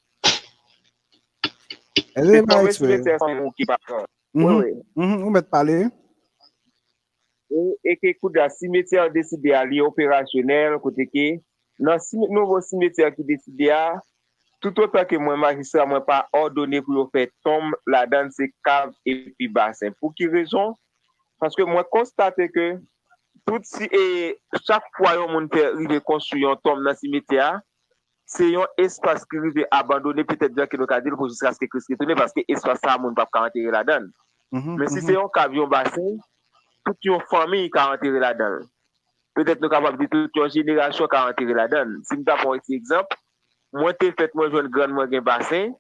Se tonbe simetyè san moun ki pa pran. Wi, wi. Ou mèt pale. E ke kounye a simetyè an deside a li operasyonèl, kote ke nan nouvo simetyè ki deside a, toutotan ke mwen majistra mwen pa òdone pou yo fè tonm ladan l, se kav epi basen. Pou ki rezon? Paske mwen konstate ke tout si e chak fwa yon moun fè rive konstwi yon tonm nan simetyè a, se yon espas ki rive abandone, petèt jan ke nou ka di l, pou jiskaske Kris retounen, paske espas sa a moun p ap ka antere ladan l. Men si se yon kav, yon basen, tout yon fanmi ka antere ladan l. Petèt nou kapab di tout yon jenerasyon ka antere ladan l. Si m ta pran yon ti egzanp, mwen te fèt, mwen jwenn grann mwen gen basen,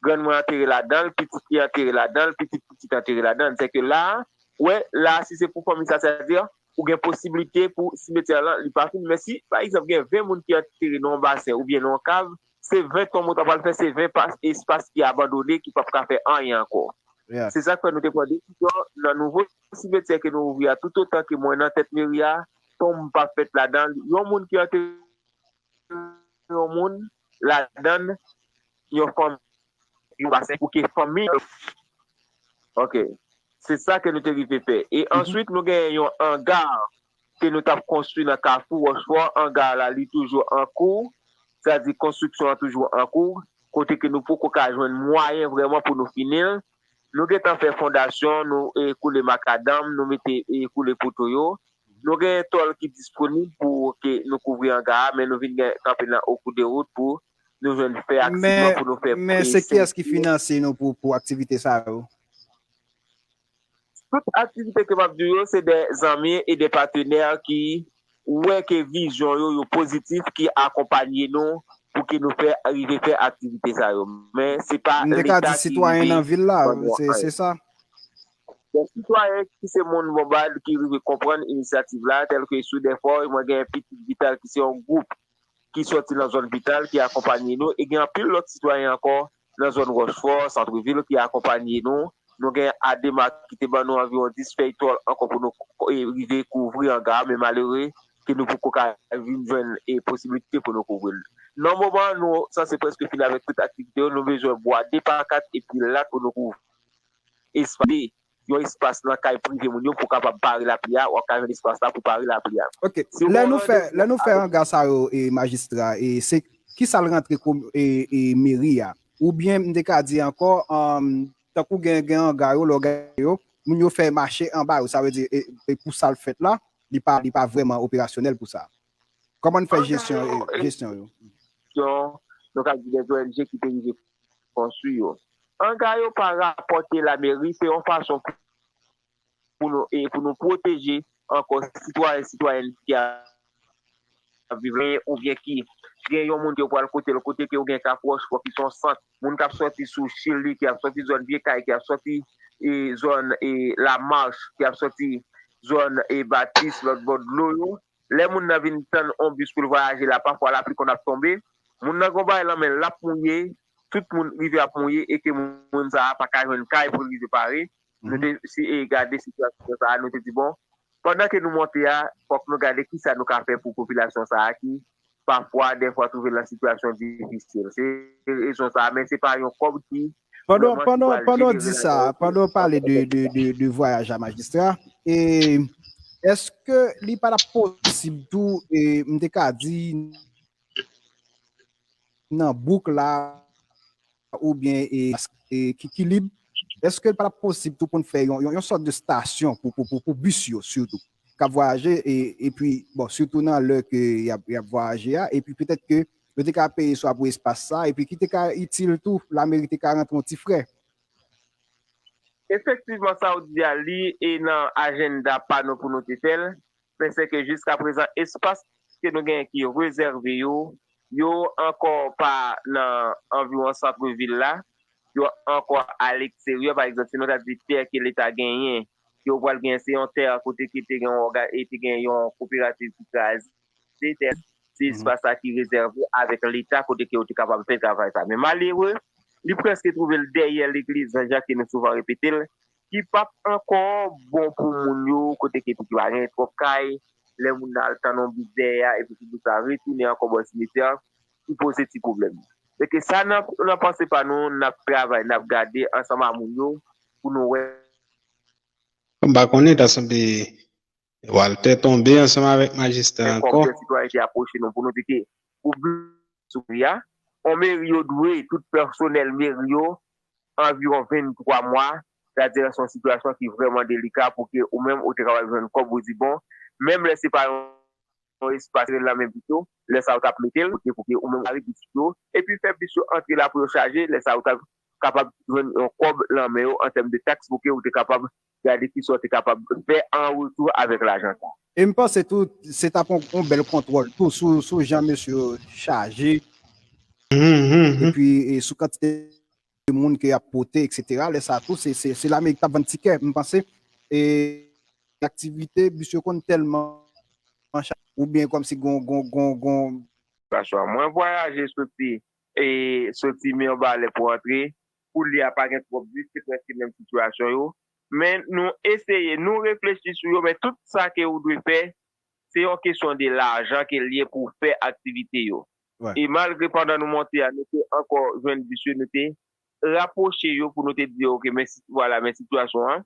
grann mwen antere ladan l, pitit li antere ladan l, pitit pitit antere ladan l. Sèke la a, wè, la a, si se pou fanmi sa, sètadi ou gen posiblite pou simetyè lan, li pa fini. Men si, pa egzanp, gen ven moun ki antere nan yon basen oubyen nan yon kav, se ven tonm ou ta pral fè, se ven espas ki abandone, ki p ap ka fè anyen ankò. Se sa k fè nou te pran desizyon nan nouvo simetyè ke nou ouvri a, toutotan ke mwen nan tèt meri a, tonm p ap fèt ladan l. Yon moun ki antere yon moun ladan l, yon fanmi, yon basen pou ke fanmi. Ok. Se sa ke nou te rive fè. E answit, nou genyen yon anga ke nou t ap konstwi nan Kafou Wòchfò. Anga la, li toujou an kou. Sa di konstriksyon an toujou an kou. Kote ke nou poko ka jwenn mwayen vrèman pou nou fini l. Nou gentan fè fondasyon, nou e, koule makadanm, nou mete e, koule poto yo. Nou gen tòl ki disponib pou ke nou kouvri anga a, men nou vin gen kanpe nan okoudewout pou nou jwenn fè ak siman pou nou fè. Men se kiyès ki finanse nou pou, pou aktivite sa yo? Tout aktivite ke m ap di w yo, se de zanmi e de patenè ki wè ke vizyon yo, yo pozitif, ki akonpanye nou pou ke nou fè rive fè aktivite sa yo. Men se pa Leta ki rive ban nou anyen. Se sa. Gen sitwayen ki se moun Bonbad ki rive konprann inisyativ la, tèlke sou Dèfò, mwen gen Pitit Vital ki se yon gwoup ki sòti nan zòn Vital ki akonpanye nou, e gen anpil lòt sitwayen ankò nan zòn Wòchfò, Santrevil ki akonpanye nou. Nou gen Adema ki te ban nou anviwon dis fèy tòl ankò pou nou rive kouvri anga a, men malere ke nou poko ka vin jwenn e posiblite pou nou kouvri l. Nan moman an, nou sanse prèske fini avèk tout aktivite yo, nou bezwen bwa de pa kat epi lat pou nou kouvri espas, yon espas nan kay prive moun yo pou kapab pare lapli a, w ap ka jwenn espas la pou pare lapli a. Ok. Lè nou fè, lè nou fè anga sa yo, e, majistra, e se kisa l rantre e, e meri a? Oubyen m te ka di ankò, tankou gen, gen anga yo, lè w gade yo, moun yo fè mache anba yo, sa vle di e, e pou sa l fèt la, li pa, li pa vrèman operasyonèl pou sa. Kòman n fè jesyon, e, jesyon yo? Nou ka di gen O N G ki te rive konstwi yo. Anga yo pa rapòte lameri, se yon fason pou nou, e pou nou pwoteje ankò sitwayen, sitwayèn ki ap viv oubyen ki gen yon moun ke yo pral kote l, kote ke yo gen Kafou Wòchfò ki se yon sant, moun k ap sòti sou Chili, ki ap sòti zòn Vye Kay, ki ap sòti e, zòn e, Lamach, ki ap sòti zòn e, Batis, lòt bò dlo yo. Lè moun nan vin tann on bis pou l vwayaje la, pafwa lapli konn ap tonbe. Moun nan gen yon bagay nan men l, l ap mouye, tout moun rive ap mouye e ke moun sa a pa ka jwenn kay pou l rive pare. Nou te si, e, gade sitiyasyon sa a, nou te di, bon, pandan ke nou monte a, fòk nou gade kisa nou ka fè pou popilasyon sa a ki pafwa, dèfwa, twouve l nan sitiyasyon difisil. Se rezon sa a, men se pa yon kòb ki Pandan, pandan, pandan w di sa, pandan w pale de, de, de, de vwayaj a majistra, e èske li pa t ap posib tou, e m te ka di, nan bouk la, oubyen e, e ki, ki lib, Èske l pa t ap posib tou pou n fè yon, yon, yon sòt de stasyon pou, pou, pou, pou bis yo, sitou, k ap vwayaje, e, epi, bon, sitou nan lè ke y ap, y ap vwayaje a, epi petèt ke yo te ka peye swa pou espas sa, epi ki te ka itil tou, lameri te ka rantre yon ti frè. Efektivman, sa w di a, li e nan ajanda pa nou pou nou te fè l, men se ke jiskaprezan, espas ke nou genyen ki rezève yo, yo ankò pa nan anviwon sant vil la, yo ankò aleksteryè. Pa egzanp, si nou ta di tè ke Leta genyen, ke yo pral genyen, se yon tè kote ki te gen yon, e te gen yon koperativ ki kraze tè, se espas sa ki rezève avèk Leta kote ke yo te kapab fè travay sa. Men malere, li prèske twouve l dèyè legliz, jan ke nou souvan repete l, ki p ap ankò bon pou moun yo, kote ke pitit pa gen twòp kay, lè moun nan al tann yon bis dèyè a, epi pitit sa retounen ankò bò simetyè a, ki poze ti pwoblèm. Se ke sa nan, nan panse pa nou, n ap travay, n ap gade ansanm a moun yo, pou nou wè. M pa konnen, ta sanble Walter tonbe ansanm avèk majistra ankò. Kòm sitwayen te apwoche nou pou nou di ke pou sou a, on meri yo dwe, tout pèsonèl meri yo, anviwon venntwa mwa, sètadi se yon sitiyasyon ki vrèman delika pou ke ou menm ou te kapab jwenn kòb ou di bon, menm lè se pa yon espas nan men pito, lè sa ou t ap mete l, pou ke ou menm ou ale bis yo, epi fè bis yo antre la pou yo chaje, lè sa ou t ap kapab jwenn yon kòb nan men yo an tèm de taks pou ke ou te kapab gade kisa w te kapab fè an retou avèk lajan sa. E m panse tou, se t ap yon, yon bèl kontwòl tou sou, sou jan mesye yo chaje, epi e, sou kantite de moun ke y ap pote, etsetera. Lè sa a tou, se, se, se Lamerik k ap vann tikè, m panse. E aktivite, bis yo konn tèlman chaje, oubyen kòmsi gon, gon, gon, gon. Mwen vwayaje soti, e, soti Mibalè pou antre, koulye a pa gen twòp bis, se prèske menm sitiyasyon yo. Men nou eseye, nou reflechi sou yo, men tout sa ke ou dwe fè, se yon kesyon de lajan ke l ye pou w fè aktivite yo. E malgre pandan nou monte a, nou te ankò jwenn bis yo, nou te rapwoche yo pou nou te di yo, oke, men, vwala, men sitiyasyon an,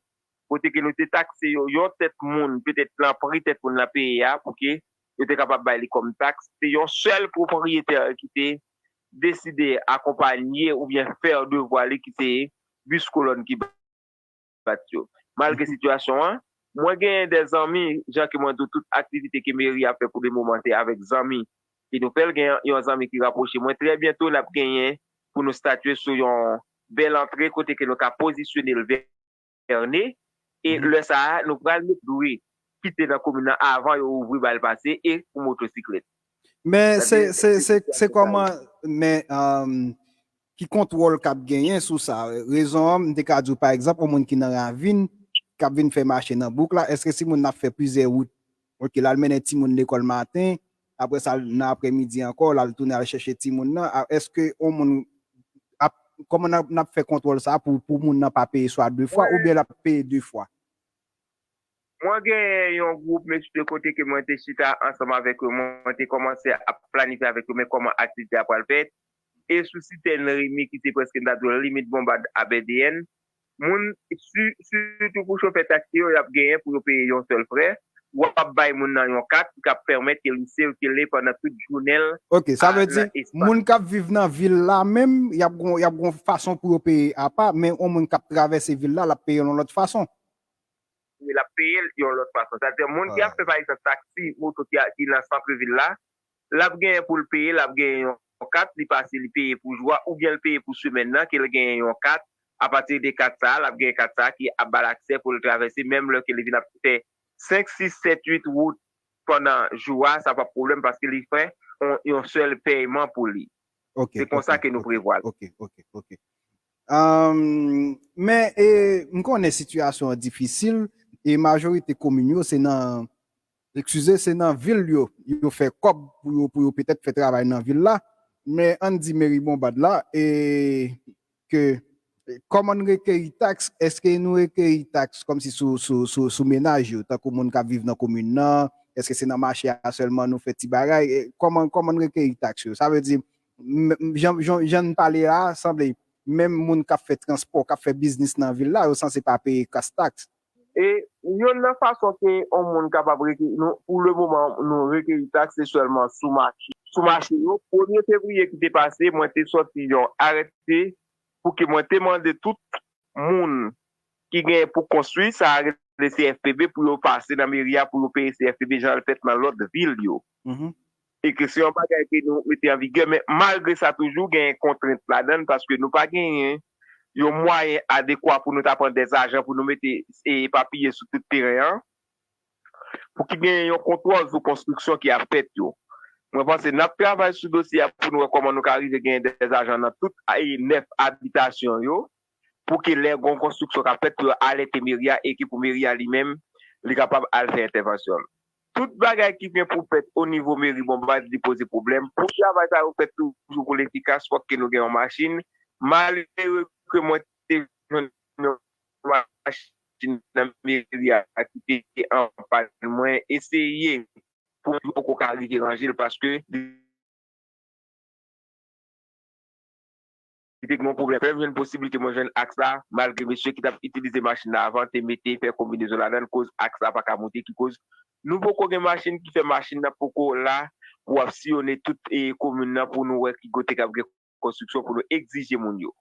kote ke nou te takse yo, yon tèt moun, petèt nan pri tèt moun nan peye a, pou ke yo te kapab bay li kòm taks. Se yon sèl pwopriyetè ki te deside akonpanye oubyen fè devwa li ki se bis kolòn ki bat yo. Malgre sitiyasyon an, mwen genyen de zanmi, jan ke mwen di w, tout aktivite ke meri a fè pou le moman se avèk zanmi. E nou fè l gen yon zanmi ki rapwoche mwen. Trè byento, n ap genyen pou nou statye sou yon bèl antre kote ke nou ka pozisyone l vè Ernée. E lè sa a, nou pral met dwe kite nan komin nan avan yo ouvri ba l pase e pou motosiklèt. Men se, se, se, se kòman, men um, ki kontwòl k ap genyen sou sa? Rezon an, m te ka di w, pa egzanp, yon moun ki nan ravin, k ap vin fè mache nan bouk la, èske si moun nan ap fè plizyè wout, oke, l al mennen timoun lekòl maten, apre sa, nan aprèmidi ankò, l al tounen al chèche timoun nan, a, èske yon moun ap, kòman n ap, n ap fè kontwòl sa pou, pou moun nan pa peye swa de fwa, oubyen l ap peye de fwa? Mwen genyen yon gwoup mesye kote ke mwen te chita ansanm avèk yo, mwen te kòmanse ap planifye avèk yo men kòman aktivite a pral fèt. E sou site Remy ki se prèske m ta di w limit Bonbad a B D N, moun, si, sitou pou chofè taksi yo, y ap genyen pou yo peye yon sèl frè. W ap bay moun nan yon kat ki ap pèmèt ke li sikile pandan tout jounen l. Ok, sa vle di, moun k ap viv nan vil la menm, y ap gon, y ap gon fason pou yo peye apa, men yon moun k ap travèse vil la, l ap peye yon lòt fason. L ap peye l yon lòt fason. Sètadi, moun ki ap fè, pa egzanp, taksi, moto ki, ki nan sant vil la, l ap genyen pou l peye, l ap genyen yon kat, li pase, li peye pou jou a, oubyen l peye pou semèn nan, ke l genyen yon kat. Apati de kat sa a, l ap genyen kat sa a ki ap ba l aksè pou l travèse, menm lè ke li vin ap fè senk, sis, sèt, uit wout pandan jou a, sa p ap pwoblèm paske li fè yon, yon sèl pèyman pou li. Se konsa ke nou prevwa l. Ok, ok, ok. Um, men e, m konnen sitiyasyon an difisil e majorite komin yo se nan, eskize, se nan vil yo, yo fè kòb pou yo, pou yo petèt fè travay nan vil la. Men ann di meri Bonbad la, e ke kòman n rekeyi taks, èske nou rekeyi taks kòmsi sou, sou, sou, sou menaj yo, tankou moun k ap viv nan komin nan, èske se nan mache a sèlman nou fè ti bagay, e kòman, kòman n rekeyi taks yo? Sa vle di, jan, jan, jan n pale a, sanble menm moun k ap fè transpò, k ap fè biznis nan vil la, yo sanse pa peye kas taks. E youn nan fason ke yon moun kapab rekeyi, nou, pou le moman, nou rekeyi taks, se sèlman sou mache. Sou mache yo, premye fevriye ki te pase, mwen te sòti yon arete pou ke mwen te mande tout moun ki genyen pou konstwi, sa a rele C F P B, pou yo pase nan meri a, pou yo peye C F P B jan l fèt nan lòt vil yo. E ke se yon bagay ke nou mete an vigè, men malgre sa toujou genyen kontrent ladan l, paske nou pa genyen yon mwayen adekwa pou nou ta pran dèzajan pou nou mete e papiye sou tout teren an, pou ki genyen yon kontwòl sou konstriksyon ki ap fèt yo. Mwen panse n ap travay sou dosye a pou nou wè kòman nou ka rive genyen dèzajan nan tout e nèf abitasyon yo, pou ke lè gon konstriksyon k ap fèt, pou yo alète meri a e ke pou meri a li menm, li kapab al fè entèvansyon l. Tout bagay ki gen pou fèt o nivo meri Bonbad, li poze pwoblèm. Pou travay sa yo fèt toujou pou l efikas, fòk ke nou gen yon machin. Malere ke mwen te jwenn yon machin nan meri a ki te an pàn, mwen eseye pou yo poko ka rive ranje l paske li te gen yon pwoblèm. Fè m jwenn posiblite mwen jwenn aks la, malgre mesye ki t ap itilize machin nan avan te mete fè konbinezon ladan l, koz aks la pa ka monte, ki koz nou poko gen machin, ki fè machin nan poko la pou ap siyone tout e komin nan pou nou wè ki kote k ap gen konstriksyon pou nou egzije moun yo.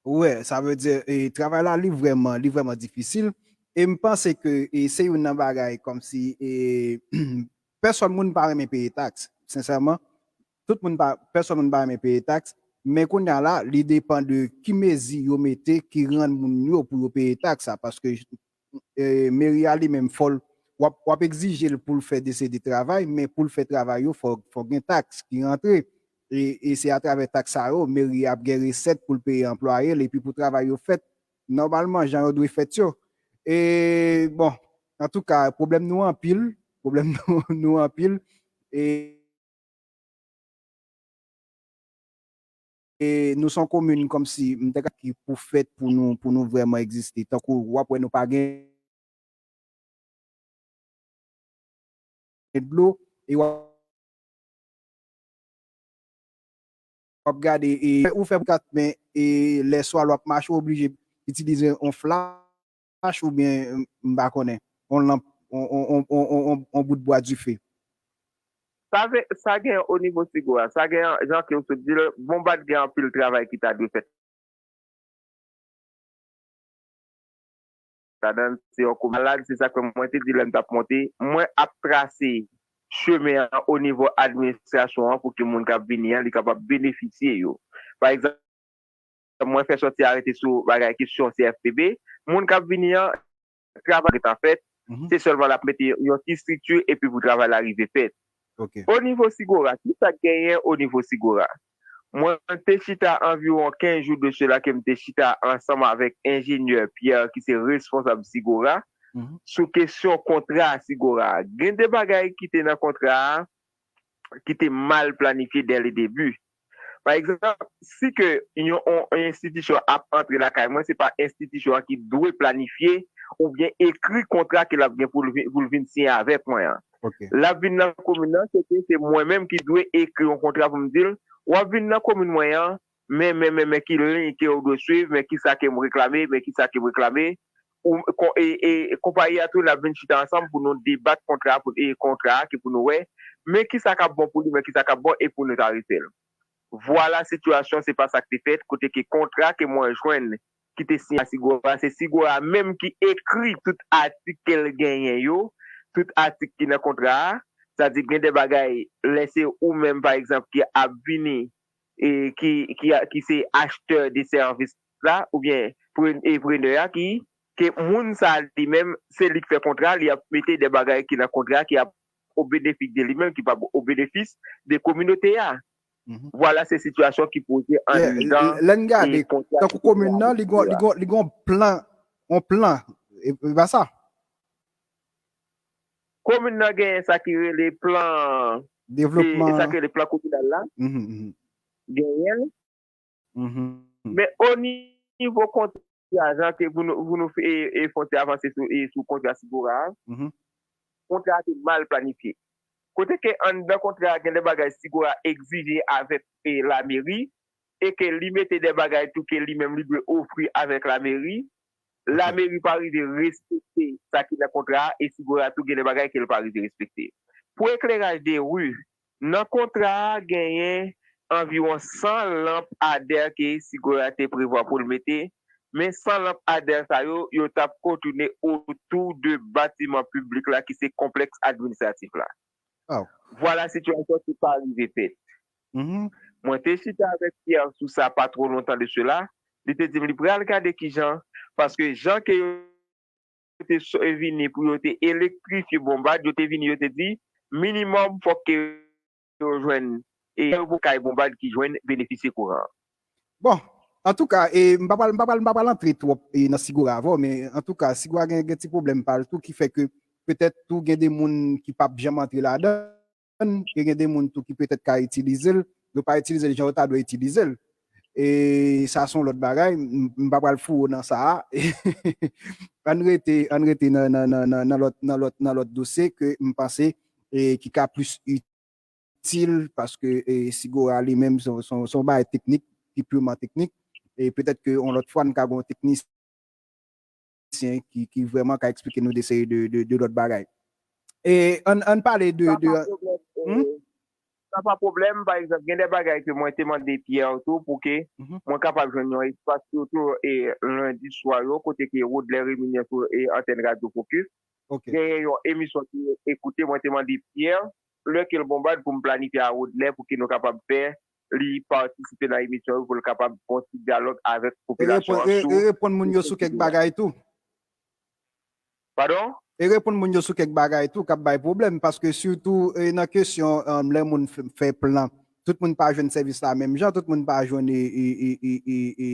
Wi, sa vle di e, travay la li vrèman li vrèman difisil. E m panse ke e, se youn nan bagay kòmsi e, pèsòn moun pa renmen peye taks, sensèman. Tout moun pa, pèsòn moun pa renmen peye taks. Men kounye a la, li depann de ki mezi yo mete ki rann moun yo pou yo peye taks sa. Paske e, meri a li menm fò l, w ap, w ap egzije l pou l fè de seri de travay, men pou l fè travay yo, fò, fò gen taks ki rantre. E, e se atravè taks sa yo, meri a ap gen resèt pou l peye anplwaye l, epi pou travay yo fèt, nòmalman, jan yo dwe fèt yo. E, bon, antouka, pwoblèm nou anpil, pwoblèm nou, nou anpil. E, e nou se yon komin kòmsi m te ka ki pou fèt pou nou, pou nou vrèman egziste. Tankou w ap wè nou pa gen dlo, e w ap w ap gade, e, ou fè pou kat, men e, lè swa l w ap mache, w oblije itilize yon flach oubyen, m pa konnen, yon lanp, yon, yon, yon, yon, yon bout bwa dife. Sa, sa gen o nivo Sigora, sa gen, jan ke w sot di l, Bonbad gen anpil travay ki ta dwe fèt ladan l, se yon kou malad, se sa k fè mwen te di lè m t ap monte, mwen ap trase chemen an o nivo administrasyon an pou ke moun k ap vini an, li kapab benefisye yo. Pa egzanp, mwen fè sòti arete sou bagay kesyon C F P B, moun k ap vini an, travay gentan fèt, se sèlman l ap mete yon ti estrikti epi pou travay la rive fèt. O nivo Sigora, ki sa k genyen o nivo Sigora? Mwen te chita anviwon kenz jou de sela ke m te chita ansanm avèk enjenyè Pierre ki se responsab Sigora sou kesyon kontra Sigora a. Gen de bagay ki te nan kontra a ki te mal planifye dè le debi. Pa egzanp, si ke yon, yon, yon enstitisyon ap antre lakay mwen, se pa enstitisyon an ki dwe planifye oubyen ekri kontra ke l ap gen pou l vin, pou l vin siyen avèk mwen an. L ap vin nan komin nan, se ke se mwen menm ki dwe ekri yon kontra pou m di l, w ap vin nan komin mwen an, men, men, men, men ki liy ke w dwe swiv, men ki sa ke m reklame, men ki sa ke m reklame, ou, kon, e, e, konpayi a tou, n ap vin chita ansanm pou nou debat kontra, pou, e, kontra a, ki pou nou wè, men ki sa k ap bon pou li, men ki sa k ap bon, e pou nou ta refè l. Vwala sitiyasyon, se pa sa k te fèt, kote ke kontra ke mwen jwenn ki te siyen a Sigora, se Sigora menm ki ekri tout atik ke l genyen yo, tout atik ki nan kontra a, sa di gen de bagay, lè se ou menm, pa egzanp, ki ap vini, e ki, ki, ki se achtè de sèvis la, oubyen pre, e prenè a ki, ke moun sa li menm, se li k fè kontra, li ap mete de bagay ki nan kontra ki ap o benefis de li menm, ki p ap o benefis de kominote a. Vwala se sitiyasyon ki poze anndan. Lè n gade, tankou komin nan, li gon, li gon, li gon plan, yon plan, e, e pa sa? Komin nan genyen sa ki rele plan, devlopman, sa ki rele plan kominal la. Genyen l. Men o nivo kontra, jan ke pou nou, pou nou fè, e, e fè yon ti avanse sou, e, sou kontra Sigora a, kontra a te mal planifye. Kote ke anndan kontra a, gen de bagay Sigora egzije avèk, e, lameri, e ke li mete de bagay tou ke li menm li dwe ofri avèk lameri, lameri pa rive respekte sa ki nan kontra a, e Sigora tou gen de bagay ke l pa rive respekte. Pou ekleraj de ri, nan kontra a, genyen anviwon san lanp adè ke Sigora te prevwa pou l mete, Men san lanpadè sa yo, yo t ap kontounen otou de batiman piblik la ki se konplèks administratif la. Oh. Vwala sitiyasyon ki pa rive fèt. Mhm. Mwen te chita avèk Pierre sou sa pa twò lontan de sela. Li te di m li pral gade kijan, paske jan ke yo te so- vini pou yo te elektrifye Bonbad, yo te vini, yo te di minimòm fòk ke yo jwenn e yo pou kay Bonbad ki jwenn benefisye kouran. Bon, antouka, e, m pa pral, m pa pral, m pa pral antre twòp e, nan Sigora avè w, men antouka, Sigora gen, gen ti pwoblèm pa l tou ki fè ke petèt tou gen de moun ki p ap janm antre ladan, e gen de moun tou ki petèt ka itilize l, yo pa itilize l jan yo ta dwe itilize l. E sa se yon lòt bagay, m m pa pral fou nan sa a. Ann rete, ann rete nan, nan, nan, nan, nan lòt, nan lòt, nan lòt dosye ke m panse e, ki ka plis itil, paske e, Sigora li menm se yon- se yon se yon bagay teknik, ki piman teknik. E petèt ke yon lòt fwa, n ka gen yon teknisyen ki, ki vrèman ka eksplike nou de seri de, de, de lòt bagay. E ann, ann pale de. Sa de pa pwoblèm. Hmm? eh, Sa pa pwoblèm. Pa egzanp, gen de bagay ke mwen te mande Pierre tou pou ke Mhm. mwen kapab jwenn yon espas sitou e, lendi swa yo, kote ke Rodlè Réminière sou e, antèn Radyo Focus. Ok. Genyen yon emisyon ki ekoute, mwen te mande Pierre, lè ke l Bonbad pou m planifye a Rodlè pou ke nou kapab fè li patisipe nan emisyon yo, pou l kapab fè yon ti dyalòg avèk E popilasyon reponn, e, an e sou reponn moun yo sou kèk bagay tou. Padon? E reponn moun yo sou kèk bagay tou k ap bay pwoblèm, paske sitou e, nan kesyon um, lè moun f- fè plan, tout moun pa jwenn sèvis la menm jan, tout moun pa jwenn e, e, e, e, e, e,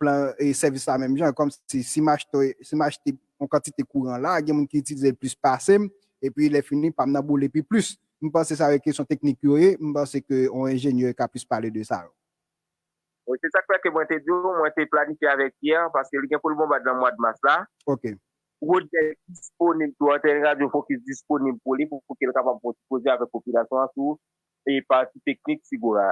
plan e, sèvis la menm jan. Kòm si, si m achte, si m achte yon kantite kouran la, gen moun ki itilize l plis pase m, epi lè fini, pa m nan boule pi plis. M panse sa yo kesyon teknik yo ye, m panse ke yon enjenyè ka plis pale de sa yo. Wi, se sa k fè ke mwen te di w, mwen te planifye avèk Pierre, paske li gen pou l Bonbad nan mwa de mas la. Ok. Rodlè disponib tou, antèn Radyo Focus disponib pou li, pou, pou ke l kapab fè yon ti koze avèk popilasyon an sou e pati teknik Sigora.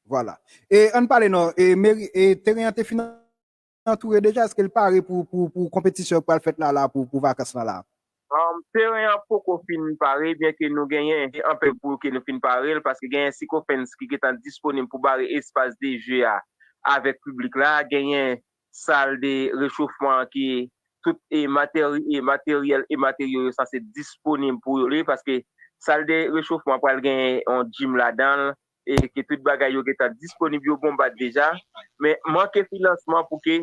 Vwala. E ann pale non, e meri, e teren an te fin antoure deja, èske l pare pou, pou, pou konpetisyon k pral fèt la, la, pou, pou vakans lan la? Um, teren an poko fin pare, byen ke nou genyen anpil pou ke nou fin pare l, paske genyen sikofens ki gentan disponib pou bare espas de je a avèk piblik la, genyen sal de rechofman ki tout e, materi, e materyèl e materyo yo sanse disponib pou yo li, paske sal de rechofman pral genyen yon gym ladan l, e ke tout bagay yo gentan disponib, yo Bonbad deja, men manke finansman pou ke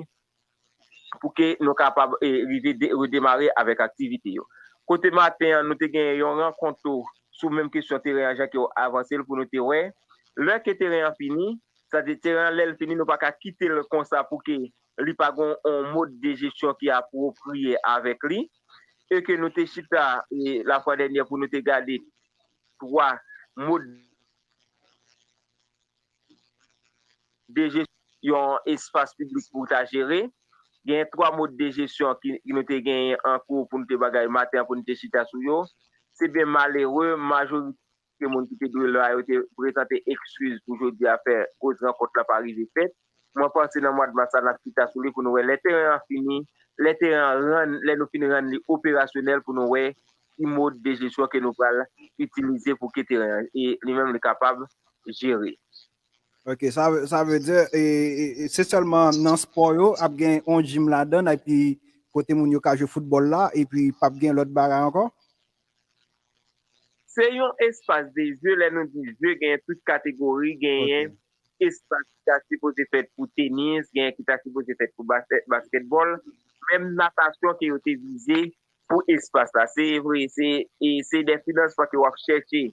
pou ke nou kapab e, rive de, redemare avèk aktivite yo. Kote maten an, nou te gen yon rankont tou sou menm kesyon teren an, jan ke w avanse l pou nou te wè. Lè ke teren an fini, sa di teren an, lè l fini, nou pa ka kite l konsa pou ke li pa gen yon mod de jesyon ki apwopriye avèk li. E ke nou te chita e, lafwa dènyè pou nou te gade twa mod de jesyon yon espas piblik pou ta jere. Gen twa mod de jesyon ki, ki nou te genyen an kou pou nou te bagay maten an pou nou te chita sou yo. Se byen malere, majorite moun ki te dwe la yo te prezante ekskiz pou jodi a fè koz rankont la pa rive fèt. Mwen panse nan mwa de mas la n ap chita sou li pou nou wè lè teren an fini, lè teren an rann, lè nou fin rann li operasyonèl pou nou wè ki mod de jesyon ke nou pral itilize pou ke teren an e li menm li kapab jere. Ok, sa, sa vle di e, e, e, se sèlman nan spò yo ap gen yon gym ladan l, epi kote moun yo ka jwe foutbòl la, epi p ap gen lòt bagay ankò? Se yon espas de je, lè nou di je, genyen tout kategori, genyen espas ki ta sipoze fèt pou tenis, genyen ki ta sipoze fèt pou baskèt, baskètbòl, menm natasyon ke yo te vize pou espas la. Se vre, se e se de finansman ke w ap chèche,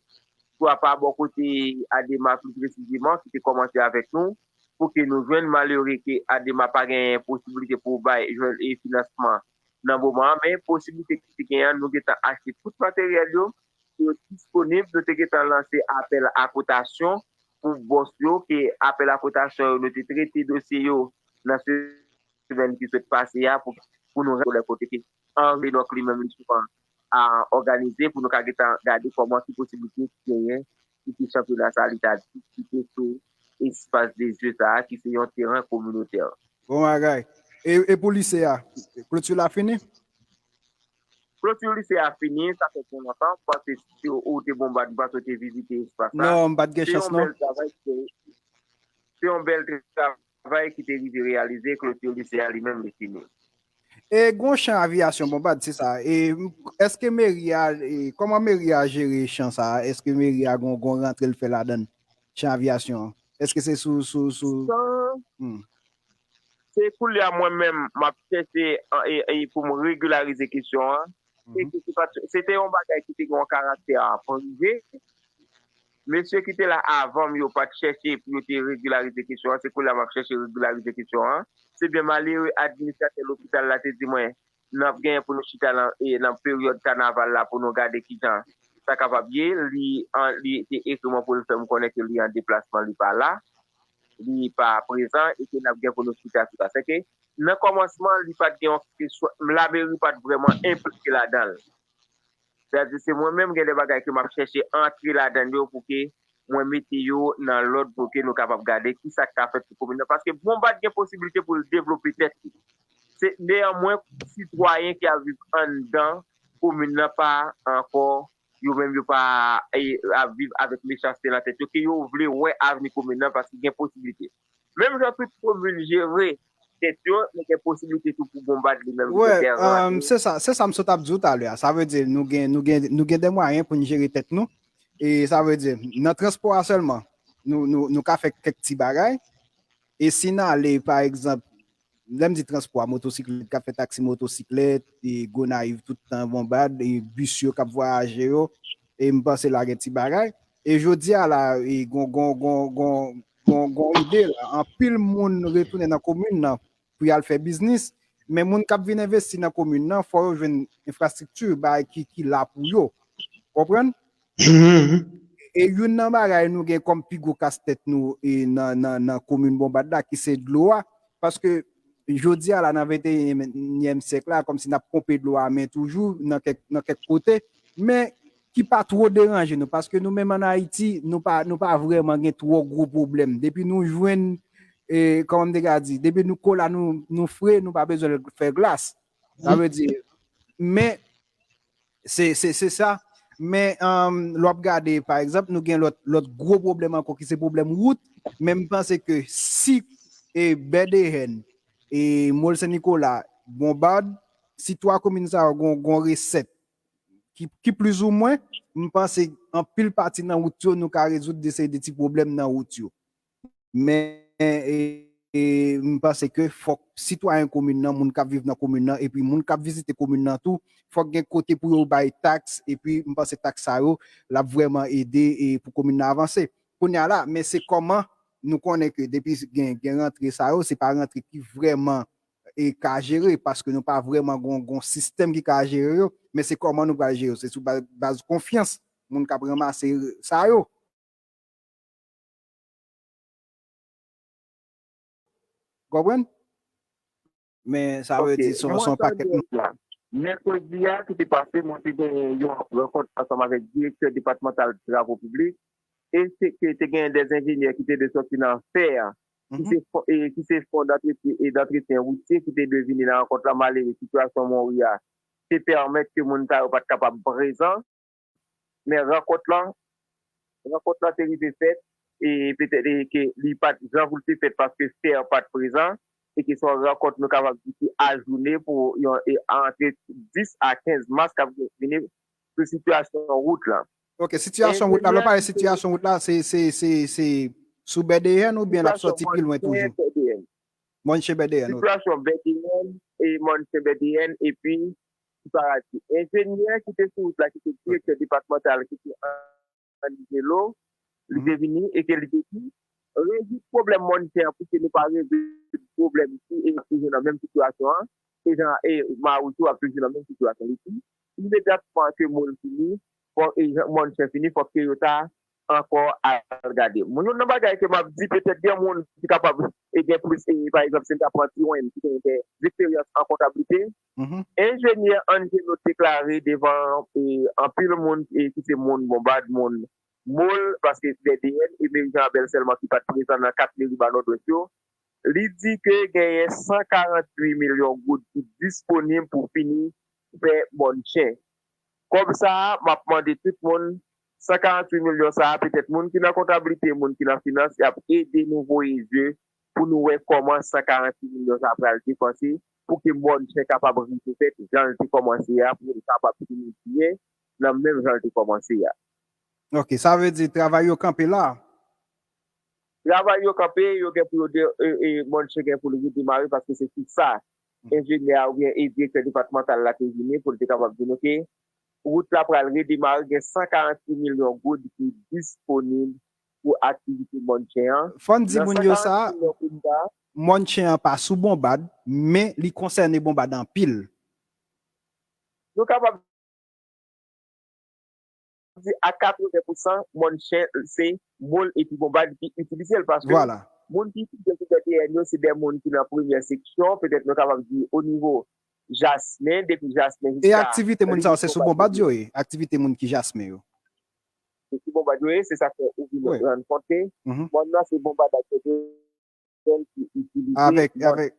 swa pa bò kote Adema pli presizeman, ki te kòmanse avèk nou, pou ke nou jwenn malere ke Adema pa genyen posiblite pou bay jwenn e finansman nan moman an, men posiblite ki te genyen an, nou gentan achte tout materyèl yo, yo disponib, nou te gentan lanse apèl a kotasyon pou bòs yo, ke apèl a kotasyon yo, nou te trete dosye yo nan semèn ki sot pase a pou, pou nou rann lè kote ke Henri Noc li menm li souvan a òganize pou nou ka gentan gade kòman ki posiblite ki genyen pou ke chanpyona sa li ta diskite sou espas de je sa a ki se yon teren kominotè. Bon bagay. E, e pou lise a, kloti la fini? Kloti lise a fini, sa fè byen lontan, m panse si ou te Bonbad, m panse ou te vizite espas la. Non, m pa t gen chans non. Se yon bèl travay, se yon bèl travay. travay ki te rive reyalize, kloti lise a li menm li fini. E gon chan aviyasyon Bonbad, se sa. E èske meri a, e kòman meri a jere chan sa a? Èske meri a gon, gon rantre l fè ladan chan aviyasyon an? Èske se sou, sou, sou... San, hmm. Se koulye a mwen menm, m ap chèche e, e, pou m regilarize kesyon an. Se, se, se te yon bagay ki te gen yon karaktè prive. Mesye ki te la avan m yo pa t chèche pou yo te regilarize kesyon an. Se koulye a m ap chèche regilarize kesyon an. Se byen malere, administratè lopital la te di mwen, n ap genyen pou nou chita nan, e, nan peryòd kanaval la pou nou gade kijan sa kapab ye. Li, an, li te ekri mwen pou l fè m konnen ke li an deplasman, li pa la, li pa prezan, e ke n ap gen pou nou chita sou sa. Sèke nan kòmansman, li pa t gen yon kesyon, lameri pa t vrèman enplike ladan l. Sètadi se mwen menm gen de bagay ke m ap chèche antre ladan yo pou ke mwen mete yo nan lòd pou ke nou kapab gade ki sa k ka fèt pou komin nan. Paske Bonbad gen posiblite pou l devlope tèt li. Se neyanmwen sitwayen ki ap viv anndan komin nan pa ankò, yo menm yo pa e, ap viv avèk mechanste nan tèt yo, ke yo vle wè avni komin nan paske gen posiblite. Menm jan tout komin jere tèt yo, men gen posiblite tou pou Bonbad li menm li Wè, te um, se sa, se sa m sot ap di w talè a. Sa vle di nou gen, nou gen, nou gen de mwayen pou n jere tèt nou. E sa vle di nan transpò a sèlman, nou, nou, nou ka fè kèk ti bagay. E si n ale, pa egzanp, lè m di transpò a, motosiklèt, k ap fè taksi motosiklèt, e Gonayiv tout tan Bonbad, e bis yo k ap vwayaje yo, e m panse la gen ti bagay. E jodi a la, e gon, gon, gon, gon, gon, gon ide la. Anpil moun retounen nan komin nan pou y al fè biznis. Men moun k ap vin envesti nan komin nan, fò yo jwenn enfrastrikti, bagay ki, ki la pou yo. Konprann? E youn nan bagay nou gen kòm pi gwo kastèt nou e nan, nan, nan komin Bonbad la, ki se dlo a. Paske jodi a la, nan venteyinyèm syèk la, kòmsi n ap ponpe dlo a men toujou nan kèk, nan kèk kote. Men ki pa two deranje nou, paske nou menm ann Ayiti, nou pa, nou pa vrèman gen twò gwo pwoblèm. Depi nou jwenn, e, kòman m te ka di, depi nou kola nou, nou fre, nou pa bezwen fè glas. Sa vle di, men, se, se, se sa. Men, um, lè w ap gade, pa egzanp, nou gen lòt, lòt gwo pwoblèm ankò ki se pwoblèm wout. Men m panse ke si e Bèdeyèn, e Mòl Sen Nikola, Bonbad, si twa komin sa yo gon, gon resèt ki, ki plizoumwen, m panse anpil pati nan wout yo, nou ka rezoud de seri de ti pwoblèm nan wout yo. Men e, e, m panse ke fòk sitwayen komin nan, moun k ap viv nan komin nan, epi moun k ap vizite komin nan tou, fòk gen kote pou yo bay taks, epi m panse taks sa yo, l ap vrèman ede e pou komin nan avanse. Kounye a la, men se kòman nou konnen ke depi gen, gen rantre sa yo, se pa rantre ki vrèman e ka jere, paske nou pa vrèman gon, gon sistèm ki ka jere yo, men se kòman nou pral jere yo, se sou baz, baz konfyans moun k ap ranmase sa yo. Konprann? Men sa vle di se yon pakèt. Mèkredi a ki te pase, mwen te gen yon rankont ansanm avèk direktè depatmantal travo piblik e se ke te gen de enjenyè ki te de sòti nan fè a, ki se, e, ki se fon dantretyen, e dantretyen woutye ki te de vini nan rankont la. Malere, sitiyasyon Monwi a te pèmèt ke moun sa yo pa t kapab prezan. Men rankont lan, rankont lan te rive fèt, e petèt e ke li pa t jan pou l te fèt paske fè a pa t prezan, e ke se yon rankont nou kapab di ki ajounen pou yon, e, antre dis a kenz mas k ap vini sou sitiyasyon wout lan. Ok, sitiyasyon wout la, lè w pale sitiyasyon wout la, se, se, se, se sou Bèdeyèn oubyen l ap sòti pi lwen toujou? Mòn Chen Bèdeyèn, ok. Sitiyasyon Bèdeyèn, e Mòn Chen Bèdeyèn, epi Ti Paradi. Enjenyè ki te sou wout la, ki te direktè depatmantal, ki te Angelo, li te vini e ke li te di, rezoud pwoblèm Mòn Chen an pou ke nou pa rezoud pwoblèm isi e nou toujou nan menm sitiyasyon an. E jan, e Mawis tou ap toujou nan menm sitiyasyon. Li di, imedyatman ke moun fini, fò, e Mòn Chen fini, fòk ke yo ta ankò al gade. Mwen, youn nan bagay ke m ap di, petèt gen moun ki kapab e gen plis, e, pa egzanp, si n ta pran Tiwen, ki gen de eksperyans an kontablite. Enjenyè Angelo deklare devan, e, anpil moun, e, ki se moun Bonbad, moun Mòl, paske Bèdeyèn e Meri Jan Abèl sèlman ki pa t prezan nan kat meri ba Nòdwès yo. Li di ke genyen san karannwit milyon goud ki disponib pou fini fè Mòn Chen. Kòb sa a, m ap mande tout moun, san karannwit milyon sa a, petèt moun ki nan kontablite, moun ki nan finans, y ap ede nou voye je pou nou wè kòman san karant milyon sa pral depanse pou ke Mòn Chen kapab rive fèt jan l te kòmanse a, pou l kapab fini byen nan menm jan l te kòmanse a. Ok, sa vle di travay yo kanpe la? Travay yo kanpe, yo gen pou yo de, e, e, Mòn Chen gen pou l redemare paske se sou sa enjenyè a oubyen e direktè depatmantal la te vini pou l te kapab di nou ke wout la pral redemare, gen san karant milyon goud ki disponib pou aktivite Mòn Chen an. Fò n di moun yo sa, Mòn Chen an pa sou bonbad, men li konsène bonbad anpil. Nou kapab di a katreven pousan Mòn Chen se mòl epi bonbad ki itilize l paske Vwala. Moun ki itilize l pou fè T N yo se de moun ki nan premyè seksyon, petèt nou kapab di o nivo Jasmen, depi Jasmen E jiska aktivite moun sa yo se sou bonbad yo ye, aktivite moun ki Jasmen yo. Se sou bonbad yo ye, se sa k fè ou vin Wi. rann kont ke Mhm. mòn nan se bonbad ak dejen ki itilize Avèk, mòn. Avèk,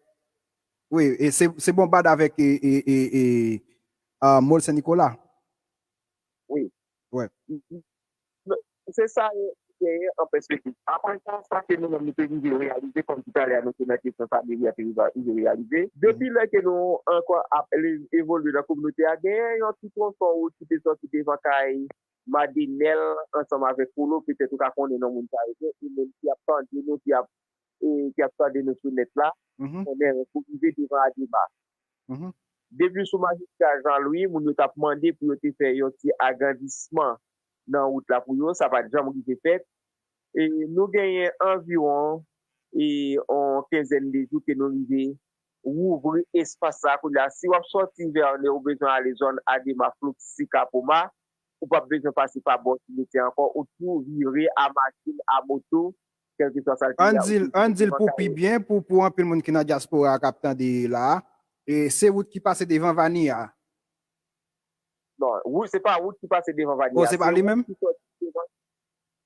wi, e se, se bonbad avèk e, e, e, e, ah, Mòl Sen Nikola. Wi. Wi. Se sa yo genyen an pèspektiv. Apre sa, sa ke nou menm nou te rive reyalize, kòm tout alè a nou te nan kesyon sa meri a te rive rive reyalize. Depi lè ke nou ankò ap le- evolye nan kominote a, genyen yon ti twonson wout ki te sòti devan kay Madenèl ansanm avèk Polo, petèt ou ka konnen non moun sa yo, e menm ki ap tande nou, ki ap e, ki ap tande nou sou nèt la, Mhm. konnen pou rive devan Adema. Mhm. Depi sou Majistra Jean Louis, moun yo t ap mande pou yo te fè yon ti agrandisman nan wout la pou yo, sa pa t janm rive fèt. E nou genyen anviwon e, yon kenzèn de jou ke nou rive wouvri espas sa kounye a. Si w ap sòti Vènè, ou bezwen ale zòn Adema, Flokisi, Kapoma, ou p ap bezwen pase pa bò simetyè ankò, ou tou vire a machin, a moto, kèlkeswa sa l te Ann ye a, di l, ou tou ann di l devan pou kay pi yo. Byen, pou, pou anpil moun ki nan dyaspora a k ap tande la a. E se wout ki pase devan Vani a. Non, wout, se pa wout ki pase devan Vani Oh, a. Se pa li menm? Wout ki sòti devan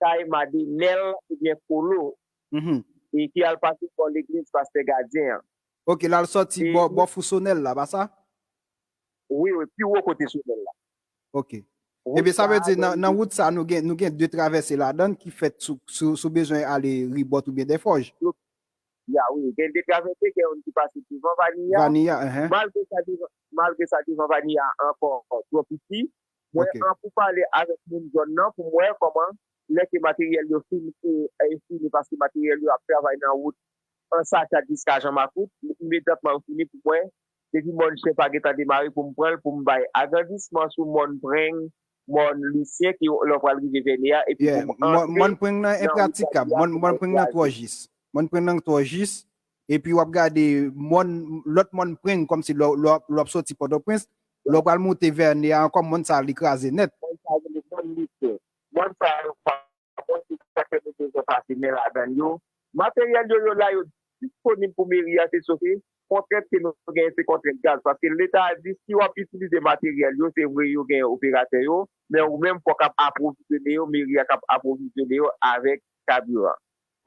kay Madenèl oubyen Polo, Mhm. e ki al pase bò legliz Pastè Gadyen an. Ok, la l sòti E bò, nou- bò Fousonèl la, pa sa? Wi, wi, pi wo kote Sonèl la. Ok. Wout Ebyen, sa vle sa a di, nan, gen nan wout sa a, nou gen, nou gen de travèse ladan l ki fèt sou, sou, sou bezwen ale Ribòt oubyen Dèfòj. Ya, wi, gen de travèse, gen youn ki pase devan Vani a. Vani a, enhen. Malgre sa, devan, malgre sa, devan Vani a ankò twò piti. Mwen Ok. an pou pale avèk moun zòn nan pou m wè kòman lè ke materyèl yo fin, e, e, fini, paske materyèl yo ap travay nan wout an Sachat jiska Jan Makout, imedyatman yo fini pou mwen, depi Mòn Chen pa gentan demare pou m pran l, pou m bay agrandisman sou Mòn Preng, Mòn Lisyen, ki lè w pral rive Vènè a, epi Yeah. pou m Mòn, antre Mòn Preng nan nan wout enpratikab. Vani a, Mòn, pou Mòn mwen Preng nan kraze. twò jis. Mòn Preng nan twò jis. Epi w ap gade mòn, lòt Mòn Preng, kòmsi lè, lè, lè w ap sòti Pòtoprens, lè w pral monte Vènè a ankò, mòn sa a li kraze nèt. Mòn sa a rele Mòn Lisyen. Mòn sa yo pa bon, se sa k fè nou bezwen pase men ladan l yo. Materyèl yo, yo la, yo disponib pou meri a, se sofe kontrent ke nou genyen, se kontrent gaz. Paske Leta a di, si w ap itilize materyèl yo, se vre yo gen operatè yo, men ou menm fòk ap apwovizyone yo, meri a k ap apwovizyone yo avèk kabiran.